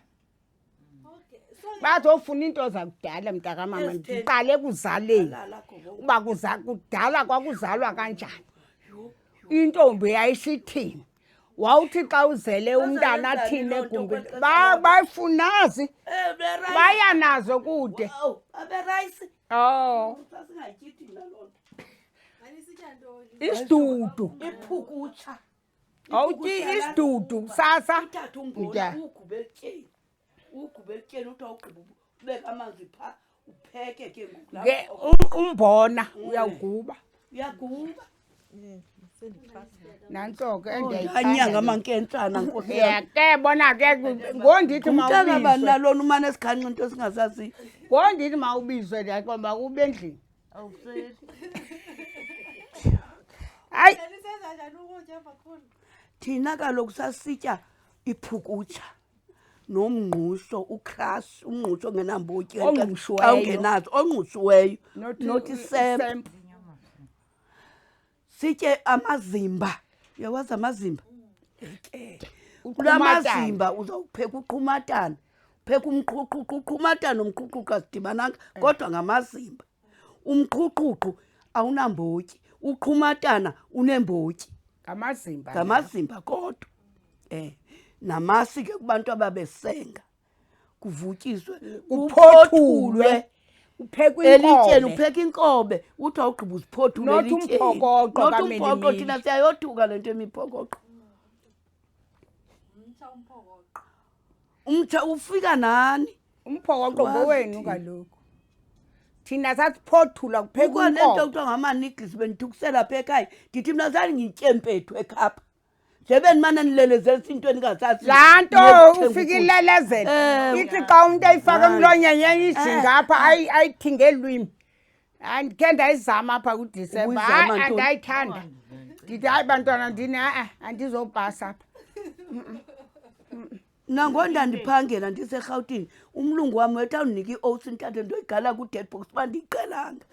Okay, so Bazofuna iinto zakudala, mntakamama. Ezitheni? Ndiqale ekuzaleni. Lala gogo. Uba kudala kwakuzalwa kanjani, intombi yayisithini. Wawuthi xa uzele umntana Bazayenzani athini loo nto egumbini? kweli xesha labo? Bayifunazi. Eh, berayisi. Baya nazo kude. Wow, aberayisi. Oh. Sasingayityi thina loo nto. Anisitya ntoni? Isidudu. Iphukutsha. Awutyi isidudu kusasa. Uthathe umbona Utya. uwugube elityeni. Uwugube elityeni uthi awugqiba ubeke amanzi phaa upheke ke ngoku lapho. Ke umbona uyawuguba. Uyaguba. Nantso ke Anyanga endiyayithanda. amankentsana nkosi yam. Ya ke bona ke ngondithi Umntana bani mawubizwe. nalona umane esikhanxa into esingazaziyo. Ngondithi mawubizwe ndiyaqonda uba ube endlini. Awuseli. Hayi, Nisenza njani ukutya makhulu? Thina kaloku sasitya iphukutsha nomngqusho ucrash umngqusho ongenambotyi xa Ongqushiweyo. ungenazo ongqushiweyo not not isemp isemp. sitye amazimba. Uyawazi amazimba? Ke kula Uqhumatana. mazimba uzawupheka uqhumatana, upheka umqhuqhuqhu. Uqhumatana nomqhuqhuqhu azidibananga kodwa ngamazimba. Umqhuqhuqhu awunambotyi, uqhumatana unembotyi. Ngamazimba. Ngamazimba kodwa namasi ke kubantu ababesenga kuvutyiswe Kuphothulwe. Uphekwe elityeni inkobe. upheka inkobe uthi awugqiba uziphothule Not elityeni. umphokoqo Not kaMilimili. umphokoqo, thina siyayothuka le nto emiphokoqo. Mtsha umphokoqo. Umtsha ufika nani? Umphokoqo Wazi ngowenu thina. kaloku. Thina sasiphothula kuphekwa Kukho nento inkobe. kuthiwa ngamanigisi bendithukusela apha ekhaya. Ndithi mna zange ngityempethu ekhapha nje bendimane nilelezelisa into endingazazi. Laa nto Niyokuthenga ufika ukutya. ilelezela. Ewe. Ithi xa umntu eyifaka Hayi. emlonyeni yenye ijinga apha ayithi ngelwimi. Hayi, ndikhe ndayizama apha kuDisemba. Ubuyizama Hayi, ntoni? andayithanda. Ndithi hayi bantwana ndini ha-a andizopasa apha. Nango ndandiphangela ndiseRhawutini, umlungu wam wethi awundinika i-oats ndithathe ndoyigala ku-dead box uba ndiyiqhelanga.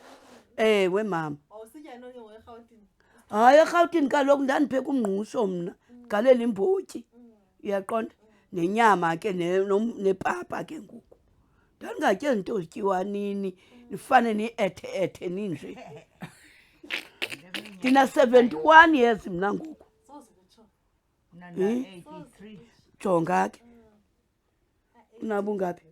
Ewe mama. Wawusitya ntoni ngoku eRhawutini? Hayi, eRhawutini kaloku ndandipheka umngqusho mna, ndigalela imbotyi, uyaqonda, nenyama ke nepapa ke ngoku. Ndandingatyi ezi nto zityiwa nini, nifane niethe-ethe ninje. Ndina-71 years mna ngoku. Soze kutsho. Mna ndina-83. Jonga ke. Unabo ungaphi?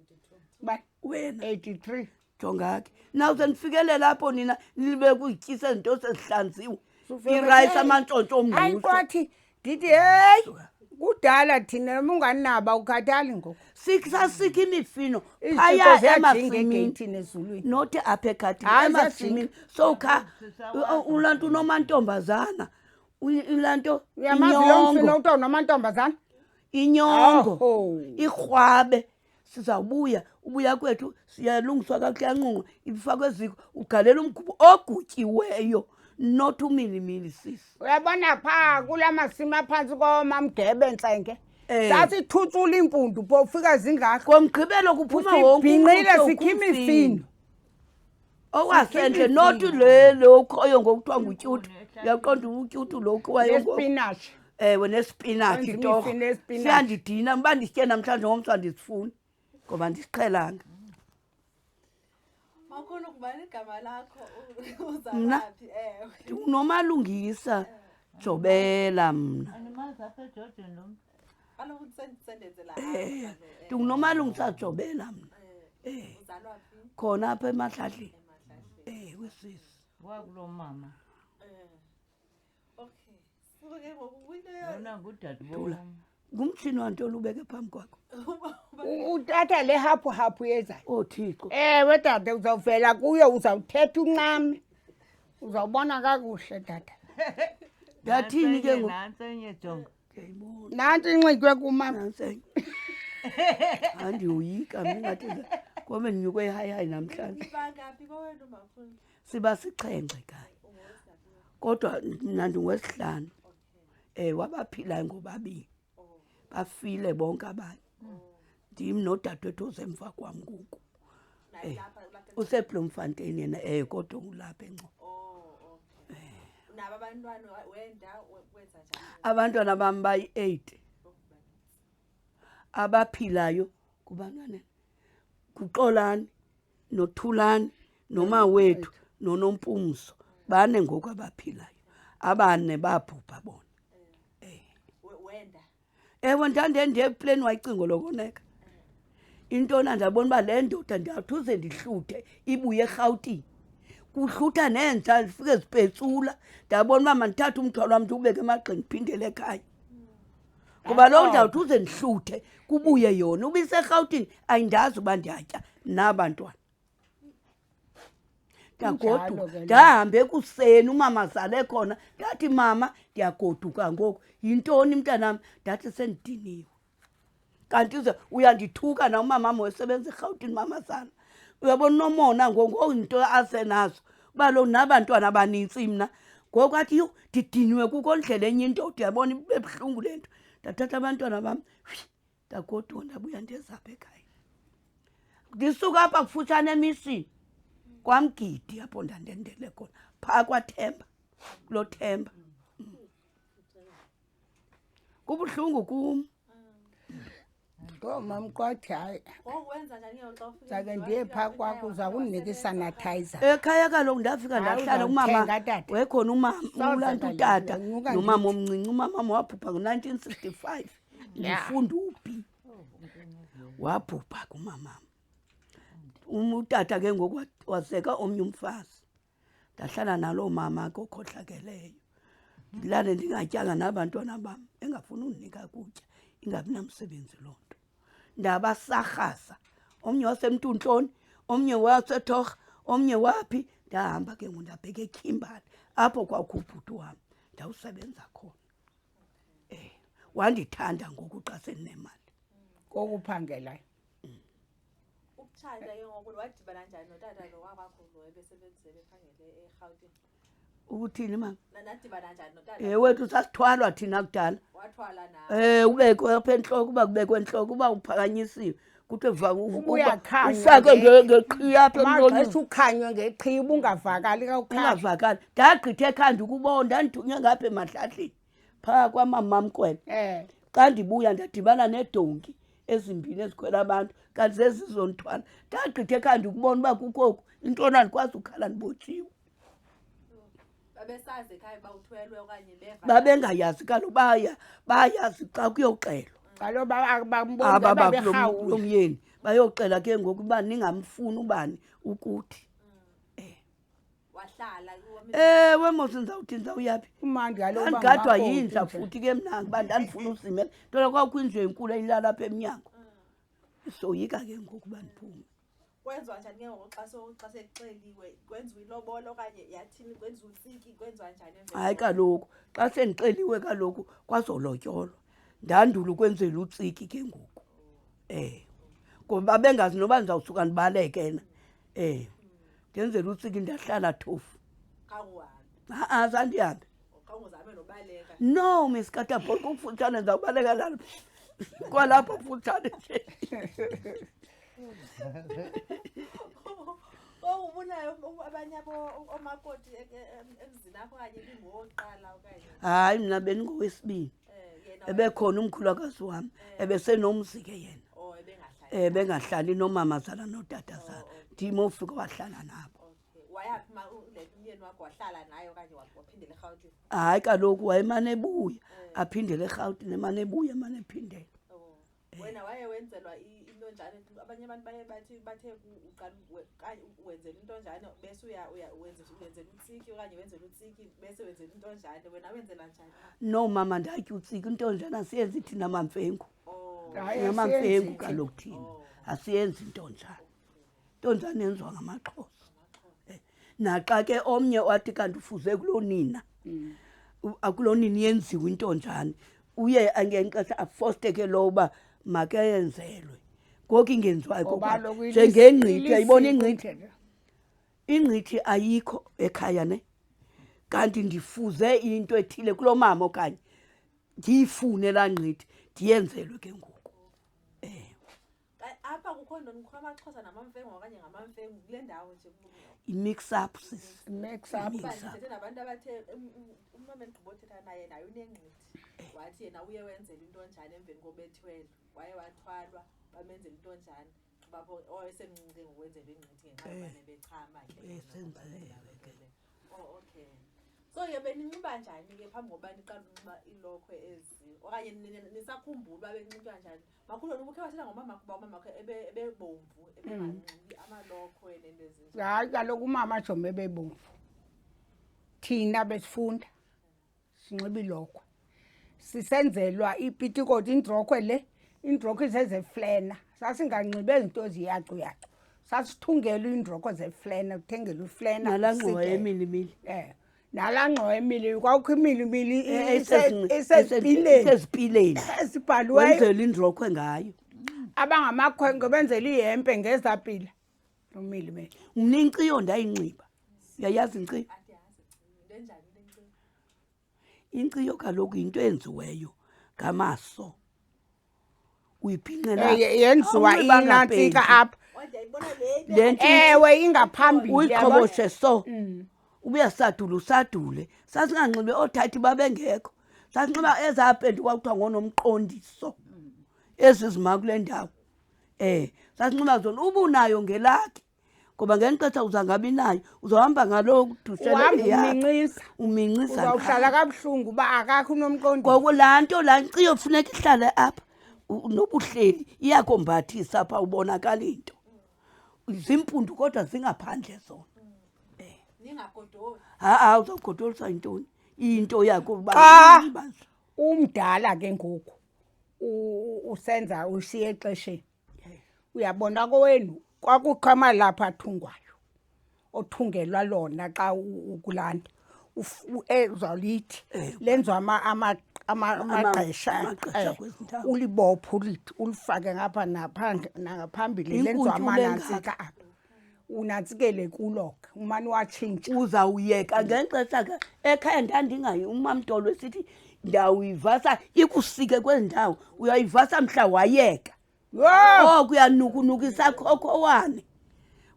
Ba Wena. 83. Jonga ke. Nawuze nifikelela apho nina nilibe kuzityisa izinto sezihlanziwe. Sufike Irayisi, amantshontsho Hayi omngqusho. kwathi ndithi heyi kudala thina noma unganaba ukhathali ngoku. Sasikha imifino Izitshixo phaya ziyajinga emasimini. egeyithini ezulwini. Nothi apha egadini Hayi, emasimini. Sowukha ulaa nto unomantombazana. Ulaa nto Uyamazi lo mfino inyongo. kuthiwa unomantombazana? Inyongo. Oho. Irhwabe. Sizawubuya, ubuya kwethu siyalungiswa kakuhle yanqunqwa, ifakwe eziko, ugalela umgubo ogutyiweyo, not umilimili sisi. Uyabona phaa kulaa masimi aphantsi koMamgebe Ntsenge. Eh. Sasithutsula iimpundu pho ufika zingaka. Ngomgqibelo kuphuma wonke Sibhinqile umntu sikha imifino. Okwasendle Sikha not imifino. le ukhoyo ngokuthiwa ngutyuthu. Uyaqonda utyuthu lo ukhiwayo ngoku. Nesipinatshi. Ewe, nesipinatshi Wenza torho. imifino yesipinatshi. Siyandidina uba ndisitye namhlanje ngomso andisifuni ngoba andisiqhelanga. Makhulu, ngubani igama lakho? Mna? Uzalwa phi? Ewe. Ndingunomalungisa Jobela mna. Andimazi apha eJordan lo mntu. Kaloku sendenzela apha kaloku. Ndingunomalungisa Jobela mna. Uzalwa phi? Khona apha emahlahleni. Emahlahleni. Ewe sisi. Wakulo mama. Okay. So ke ngoku kwinto Lona ngudade Thula. bom. Ngumtshini wantoni ubeke phambi kwakho? Uthatha le haphu haphu yezayo. Oh Thixo. Ewe tata uzawuvela kuyo uzawuthetha uncame. Uzawubona kakuhle tata. Ndathini ke ngoku? Nantsi enye jonga. Ndiyayibona. Nantsi inxitywe kumama. Nantsi enye. Hayi ndiyoyika mna ingathi ngoba ndinyukwe ihayihayi namhlanje. Nibangaphi kowenu makhulu? Siba sixhenxe kanye. Kodwa mna ndingowesihlanu. Wabaphilayo ngobabini. Bafile bonke abanye. Ndim nodadewethu osemva kwam ngoku. UseBloemfontein yena, kodwa ulapha eNgcobo. Oh, okay. Nabo abantwana wenda wenza njani? Abantwana bam bayi-8. Abaphilayo kubantwana nguXolani noThulani noMawethu noNompumzo. Bane ngoku abaphilayo. Abane babhubha bona. Ewe, ndandendiye epleni wayicingo lokoneka intona, ndabona uba le ndoda ndiyawuthi uze ndihluthe ibuye eRhawutini, kuhlutha nenja zifike zipetsula. Ndabona uba mandithathe umthwalo wam ndiwubeke emagxeni, ndiphindele ekhaya, ngoba loo ndawuthi uze ndihluthe kubuye yona. Uba iseRhawutini ayindazi uba ndiyatya nabantwana. Ndagoduka. Injalo ke le. Ndahamba ekuseni, umama zale khona. Ndathi, "Mama, ndiyagoduka ngoku." "Yintoni, mntanam?" Ndathi, "Sendidiniwe." Kanti uze uyandithuka na umamam wesebenza eRhawutini, mamazana. Uyabona, unomona ngoku, ngozinto asenazo uba lo nabantwana abanintsi. Mna ngoku athi, "Yhu, ndidiniwe kukondlela enye indoda." Uyabona, ibe buhlungu le nto. Ndathatha abantwana bam, ndagoduka, ndabuya, ndezapha ekhaya. Ndisuka apha kufutshane emisini kwaMgidi, apho ndandendele khona phaa kwaThemba, kulo Themba. Kubuhlungu kum. Ngoomamqwathi, hayi. Ngoku wenza njani ke ngoku xa ufika Zake endlini? ndiye Wafika phaa ekhaya kwakho, uza wafika kundinika wasebenza okanye? isanitizer. Ekhaya kaloku ndafika Hayi, ndahlala. Umama uzawuthenga, tata. wayekhona, umama Soze ulanto kaloku, utata ndiyanyuka nomama ndithi. omncinci. Umama wabhubha ngo-1965, ndifunda uphi, wabhubha kumamam. Utata ke ngoku wazeka omnye umfazi. Ndahlala naloo mama ke okhohlakeleyo, ndilale ndingatyanga nabantwana bam, engafuni undinika kutya, ingabi namsebenzi loo nto. Ndabasarhasa, omnye wasemntuntloni, omnye waseThorha, omnye waphi. Ndahamba ke ngoku, ndabheka eKhimbali, apho kwakho ubhuti wam, ndawusebenza khona. Wandithanda ngoku xa sendinemali. Kokuphangelayo. Ukutshata ke ngoku, wadibana njani notata lo wakwakho lo ebesebenzise bephangele eRhawutini? Ukuthini, mama? Nadibana njani notata? Wethu, sasithwalwa thina kudala. Wathwala nawe? Ubekwe apha entloko, uba kubekwe entloko, uba uphakanyisiwe, kuthiwe Ubuyakhanywa ufake ngeqhiya apha emlonyeni. Maxesha ukhanywe ngeqhiya, ubungavakali kawukhanya. Ungavakali. Ndagqitha ekhanda ukubona, ndandithunywe ngapha emahlahleni phaa kwamamamkwele. Xa ndibuya ndadibana needonki ezimbini ezikhwela abantu, kanti zezizondithwala. Ndagqitha ekhanda ukubona uba kukho oku intona, ndikwazi ukukhala, ndibotshiwe. Babesazi ekhaya uba uthwelwe okanye beva? Babengayazi kaloku, bayazi xa kuyoxelwa. Kaloku Aba bambona bakulomyeni bayoxela ke ngoku uba ningamfuni ubani ukuthi. Wahlala? Ewe mos, ndizawuthi ndizawuyaphi? Umandi kaloku uba Ndandigadwa ngumakoti yinja nje. Futhi ke mna kuba ndandifuna uzimela ntona, kwakukho indlu enkulu eyilala apha emnyango, soyika ke ngoku uba ndiphume. Kwenziwa njani ke ngoku xa sekuxeliwe? Kwenziwa ilobolo okanye yathini? Kwenziwa utsiki? Kwenziwa njani emveni Hayi koko? kaloku, xa sendixeliwe kaloku kwazolotyolwa, ndandula ukwenzela utsiki ke ngoku, ngoba babengazi noba ndizawusuka ndibaleke na. Ndenzela utsiki, ndahlala thofu. Khawuhambe? Ha-a, zandihambe. Khawunguzame nobaleka? No, Miss Katapol, kufutshane, ndizawubaleka lalo kwalapha kufutshane nje. Ngoku ubunayo abanye omakoti emzini akho okanye ibingowokuqala okanye? Hayi, mna bendingowesibini. Yena? Ebekhona umkhulwakazi wam, ebesenomzi ke yena. Oh, ebengahlali? Bengahlali nomamazala notatazala, ndim ofika wahlala nabo. Okay, wayaphi le umyeni wakho? Wahlala naye okanye waphindela eRhawutini? Hayi kaloku, wayemane ebuya aphindele eRhawutini, emane ebuya, emane ephindela. Oh. Wena waye wenzelwa into njani? Abanye abantu baye bathi bathe uqala kanye wenzela into njani, bese uya uya wenzela utsiki, okanye wenzela utsiki bese wenzela into njani. Wena wenzela njani? No mama, ndatya utsiki. Into njani asiyenzi thina mamfengu. Oh. Hayi, Ngamamfengu asiyenzi. kaloku thina asiyenzi into njani. Into njani yenziwa ngamaXhosa. Naxa ke omnye wathi kanti ufuze kuloo nina, akuloo nina yenziwe into njani, uye angexesha afoste ke lowo uba makeyenzelwe ngoku, ingenziwayo. Ngoba kaloku Njengengqithi, uyayibona ilisiko ingqithi? indlela. Ingqithi ayikho ekhaya ne, kanti ndifuze into ethile kuloo mama, okanye ndiyifune laa ngqithi, ndiyenzelwe ke ngoku. Apha kukho ntoni? Kukho amaXhosa namamfengu okanye ngamamfengu kule ndawo nje? I-mix up, sis. Mix up. Kuba ndithethe nabantu abathe umama endigqiba othetha naye, naye unengqithi. Wathi yena uye wenzela into njani emveni kobethwelwe, waye wathwalwa, bamenzela into njani. Bapho owayesemncinci ke ngokwenzela ingqithi ngenxa yobane bechama ke. Besenzelwe ke. Oh, okay. So ke beninxiba njani ke phambi kokuba niqale unxiba iilokhwe ezi okanye nisakhumbula uba benxitywa njani? Makhulu, wena ubukhe wathetha ngomamakho uba umamakho ebebomvu, ebenganxibi amalokhwe neento ezinjalo. Hayi kaloku umama jome ebebomvu, thina besifunda sinxiba iilokhwe, sisenzelwa ipitikoti, indrokhwe le, indrokhwe isezeflena. Sasinganxibi ezi nto ziyacuyacu, sasithungelwa iindrokhwe zeflena, kuthengelwa iflena. Nalaa ngxowa kusikelwe. yemilimili. Nalaa ngxowa emilimi, kwakukho imilimili isezipileni. Isezipileni. Esibhaliweyo. Wenzela indrokhwe ngayo. Abangamakhwenkwe benzela ihempe ngezapila umilimili. Mna inkciyo ndayinxiba. Uyayazi inkciyo? Andiyazi inkciyo. Into enjani le nkciyo? Inkciyo kaloku yinto eyenziweyo ngamaso. Uyibhinqela. Yenziwa Awunxibanga inantsika penti. apha. Oh, ndiyayibona le. Le nto ithi Ewe, ingaphambili, yabona? Uyiqhoboshe so. Ubuyasadula usadule. Sasinganxibi oothathi babengekho. Sasinxiba ezaa penti kwakuthiwa ngonomqondiso. Ezi zima kule ndawo. Sasinxiba zona ubunayo ngelakhi. Ngoba ngeli xesha uzangabi nayo, uzohamba ngaloo dushele Uhamba yakho. umincisa. Umincisa Uzawuhlala ngayo. kabuhlungu uba akakho unomqondiso. Ngoku laa nto, laa nkciyo kufuneka ihlale apha. Nobuhleli iyakombathisa apha, ubonakala into. Ziimpundu kodwa zingaphandle zona. Ningagodoli. Ha-a, uzawugodolisa yintoni? Into yakho uba Xa ibanzi. umdala ke ngoku, usenza usiya exesheni. Uyabona kowenu kwakukho amalaphu athungwayo, othungelwa lona xa ukulaa nto. Uzawulithi, lenziwa amagqesha, Amagqesha kwezi ndawo. ulibophe ulithi, ulifake ngapha nangaphambili, lenziwa Inkuntyu le amanantsika ngaka. apha. Unantsikele kulo ke, umane watshintsha. Uzawuyeka ngexesha ke ekhaya ndandingayi, umamtolo esithi ndawuyivasa ikusike kwezi ndawo, uyayivasa mhla wayeka. Yho! Oh, kuyanukunuka isakhokhowane.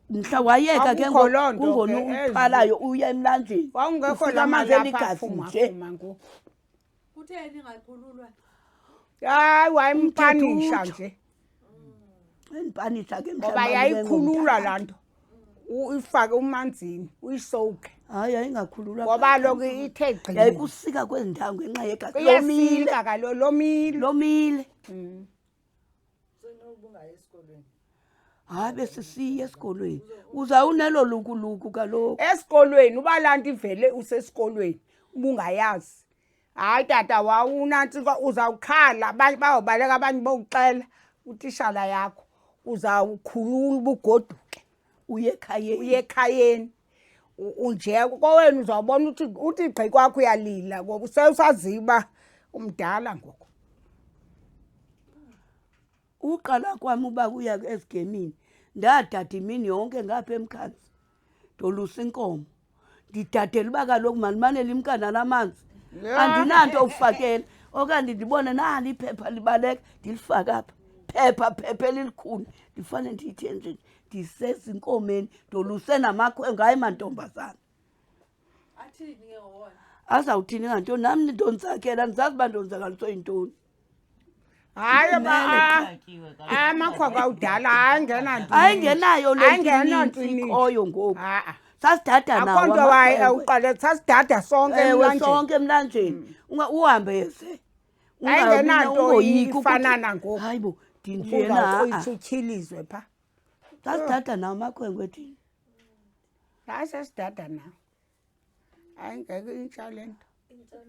Mhla wayeka ke Akukho ngoku, loo nto kungona ke, ezi. uqalayo uya emlanjeni. Kwakungekho Ufika la amanzi malapha eligazi aphuma, nje. aphuma ngoku. Kutheni ingakhululwa? Hayi, wayempanisha Umthetho utsho. nje. Endipanisha ke Ngoba mhlawumbi yayikhululwa ngomdala. laa nto. Uyifake umanzini, uyisowukhe. Hayi, yayingakhululwa Ngoba phakathi. kaloku ithe gqi. Yayikusika kwezi ndawo ngenxa yegazi. Lomile. Iyasika kaloku, lomile. Lomile. Ubungayi esikolweni? Hayi, besisiya esikolweni. Uzawunelo lukuluku kaloku. Esikolweni, uba laa nto ivele usesikolweni, ubungayazi. Hayi tata, wawunantsika, uzawukhala, abanye bawubaleka, abanye bowuxela utishala yakho. Uzawukhulula uba ugoduke. Uye ekhayeni. Uye ekhayeni. Unje kowenu uzawubona uthi gqi kwakho uyalila ngoba sewusaziba uba umdala ngoku. Uqala kwam uba kuya ezigemini, ndadada imini yonke ngapha eMkhanzi, ndolusa inkomo. Ndidadela uba kaloku mandimane limka nala manzi. Andinanto ufakela. Okanye ndibone nali iphepha libaleka, ndilifake apha. Phepha, phepha elilikhulu. Ndifane ndithi nje, ndisezinkomeni, ndoluse namakhwenkwe, hayi mantombazana. Athini ke wona? Azawuthini ngantoni? Nam ndonzakela, andizazi uba ndonzakaliswe yintoni. Hayi, Kumele Kuthatyiwe kaloku. amakhwenkwe awudala, hayi ngenanto. Ayingenayo le Hayi nto ngenanto inintsi ininzi. ikhoyo ngoku. Ha-a. Sasidada nawo Akho nto waye amakhwenkwe. awuqale, sasidada sonke Ewe, emlanjeni. sonke emlanjeni. Uhambe ze. Hayi Ungabi ngenanto ungoyiki ukuthi ifana nangoku. Hayi bo, ndinjena, ha-a. Ubungawuqoyisa utyhilizwe phaa. Sasidada nawo amakhwenkwe thina. Hayi, sasidada nawo. Hayi, ngeke intsha le nto.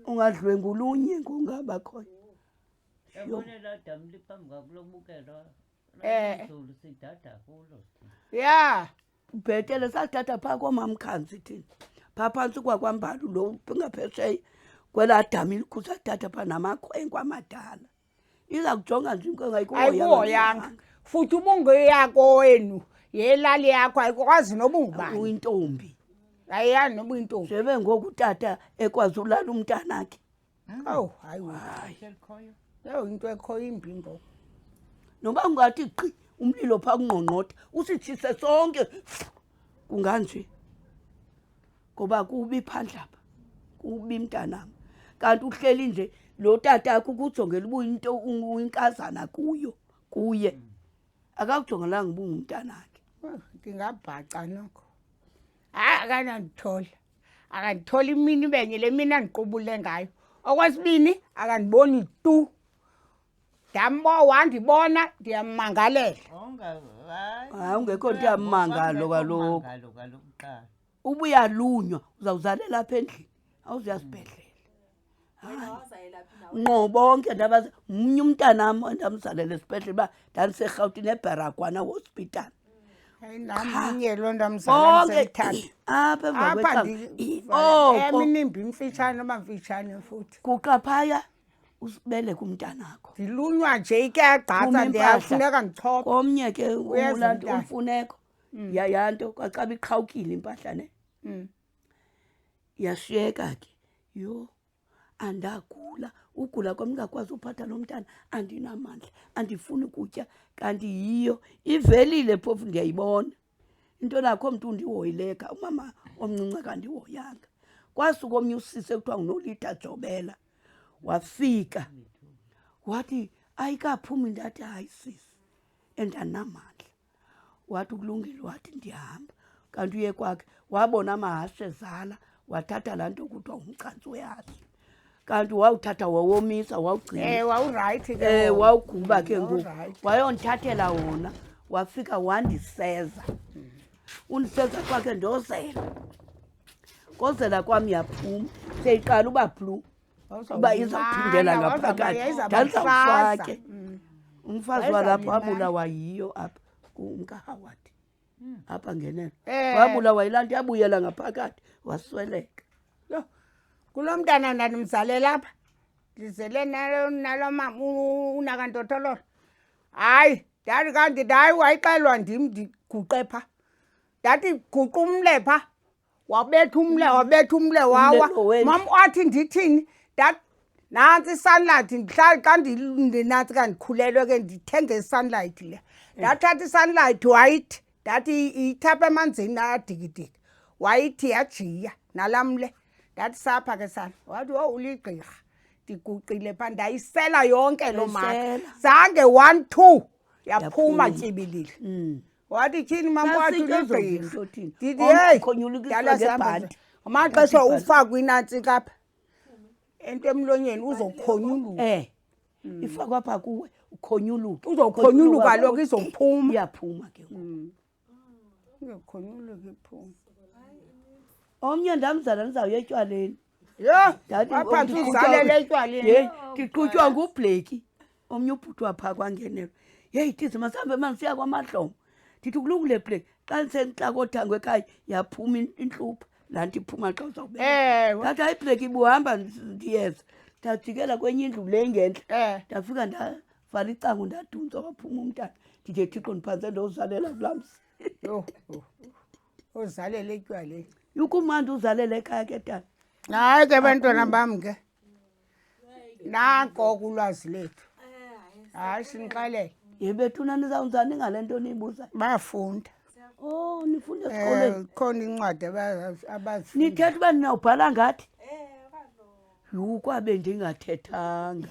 Ungadlwengulunye ngongabakhoyo. Yabona elaa damu liphambi kwakulo bukelwa. Lalizulu sidada kulo. Ya. Bhetele sasidada phaa koomamkhanzi thina. Phaa phantsi kwakwambalu lo ngaphesheya kwelaa damu ilikhulu, sasidada phaa namakhwenkwe amadala. Iza kujonga nje inkwenkwe ayikuhoyanga. Ayikuhoyanga. Futhi ubungeyakowenu, yelali yakho, ayikwazi noba ungubani. Uyintombi. Ayiyazi noba uyintombi. Njebe ngoku utata ekwazi ulala umntanakhe. Owu, hayi wena. Hayi. Ekhoyo. Yho, into ekhoyo imbi ngoku. Noba ungathi gqi umlilo phaa kungqongqotha, usitshise sonke. Kunganje. Ngoba kubi phandle apha. Kubi mntanam. Kanti uhleli nje lo tata akho ukujongela uba uyinto, uyinkazana kuyo, kuye. Akakujongelanga uba ungumntanakhe. Oh, ndingabhaca noko. Hayi, akanandithola. Akanditholi imini ibenye le mini andiqubule ngayo. Okwesibini akandiboni tu. Ndambo wandibona ndiyammangalela. Hayi, ungekho nto yammangalo kaloku. Uba uyalunywa uzawuzalela apha endlini, awuzuya sibhedlele. Ngqo bonke ndabaza mnye umntanam endamzalela esibhedlele uba ndandiserhawutini eBaragwana Hospital. Namnye loo nto amzala Bonke ndisemthatha. apha emva Apha kwethango. ndi Oko eminimbi imfitshane noba mfitshane futhi. guqa phaya usibeleke umntanakho. Ndilunywa nje ike yagqatsa Phuma impahla. ndiyafuneka ndichophe. Komnye ke Uyeza ulanto umntana. umfuneko yayanto kwacaba iqhawukile impahla ne. Yashiyeka ke. Yho, andagula ugula kwam ndingakwazi uphatha lo mntana, andinamandla, andifuni kutya, kanti yiyo ivelile phofu ndiyayibona into nakho mntu undihoyileka umama omncinci akandihoyanga. Kwasuka omnye usisi ekuthiwa nguNolitha Jobela wafika wathi ayikaphumi, ndathi hayi sisi and andinamandla. Wathi kulungile, wathi ndiyahamba. Kanti uye kwakhe wabona amahashe ezala, wathatha laa nto kuthiwa ngumchantsi wehashe, kanti wawuthatha wawomisa wawugcina. Wawurayithi ke wona. Wawuguba ke ngoku. Wawurayithi. Wayondithathela wona, wafika wandiseza. Undiseza kwakhe ndozela. Kozela kwam yaphuma, seyiqala uba blue. Uba izawuphindela ngaphakathi. Ndandizawufake. Umfazi walapho wabulawa yiyo apha kumkaHoward. Apha ngeneno. Wabulawa yilaa nto, yabuyela ngaphakathi, wasweleka. Yho, kulo mntana ndandimzalela apha, ndizele nalo mama unakantothololo. Hayi, ndathi kanti hayi wayixelwa ndim ndiguqe pha. Ndathi guqa umle pha. Wabetha umle, wabetha umle wawa. Umle lo wendlu. Mam wathi ndithini? Ndathi nantsi isunlight, ndihlala xa ndinantsi ka ndikhulelwe ke ndithenge isunlight le. Ndathatha isunlight wayithi, ndathi iyithapha emanzini adikidiki. Wayithi yajiya nalamle. Ndathi sapha ke sana. Wathi wowu uligqirha. Ndiguqile pha ndayisela yonke loo maka. Ndayisela. Zange 1 2 yaphuma Yaphuma. tyibilili. Wathi tyhini mama, wathi Sasitya ezo uligqirha. zinto thina. Ndithi Omnye heyi, ukhonyulukiswa dala sihamba ngebhanti. nje. Amaxesha ufakwe inantsi apha ento emlonyeni uzokhonyuluka. Ifakwa apha kuwe ukhonyuluke. Uzokhonyuluka kaloku izophuma. Iyaphuma ke ngoku. Uzokhonyuluka iphume. Omnye ndamzala ndizawuya etywaleni. Yho, Ndathi waphantsi ndiqhutywa- uzalele etywaleni. Yeyi, ndiqhutywa nguBleki. Omnye ubhuti wapha kwangenelwa. Yeyi, thize masihambe mani siya kwaMadlomo. Ndithi kulungile Bleki, xa ndisentla kothango ekhaya yaphuma intlupha. Laa nto iphuma xa uzawubeka. Ndathi hayi Bleki, ibuhamba ndiyeza. Ndajikela kwenye indlu le ingentla. Ndafika ndavala icango ndaduntsa waphuma umntana. Ndithe Thixo ndiphantse ndozalela kulaa mzi. Yho, yho, uzalela etywaleni. Yukumandi uzalela ekhaya ke tata. Hayi ke bantwana bam ke. Nanko kulwazi lethu. Hayi sinixelele. Ye bethuna nizawenzani ngale nto niyibuzayo? Bafunda. Oh, nifunda esikolweni. Khona incwadi abazifunda. Nithetha uba ninawubhala ngathi? Yhu, kwabe ndingathethanga.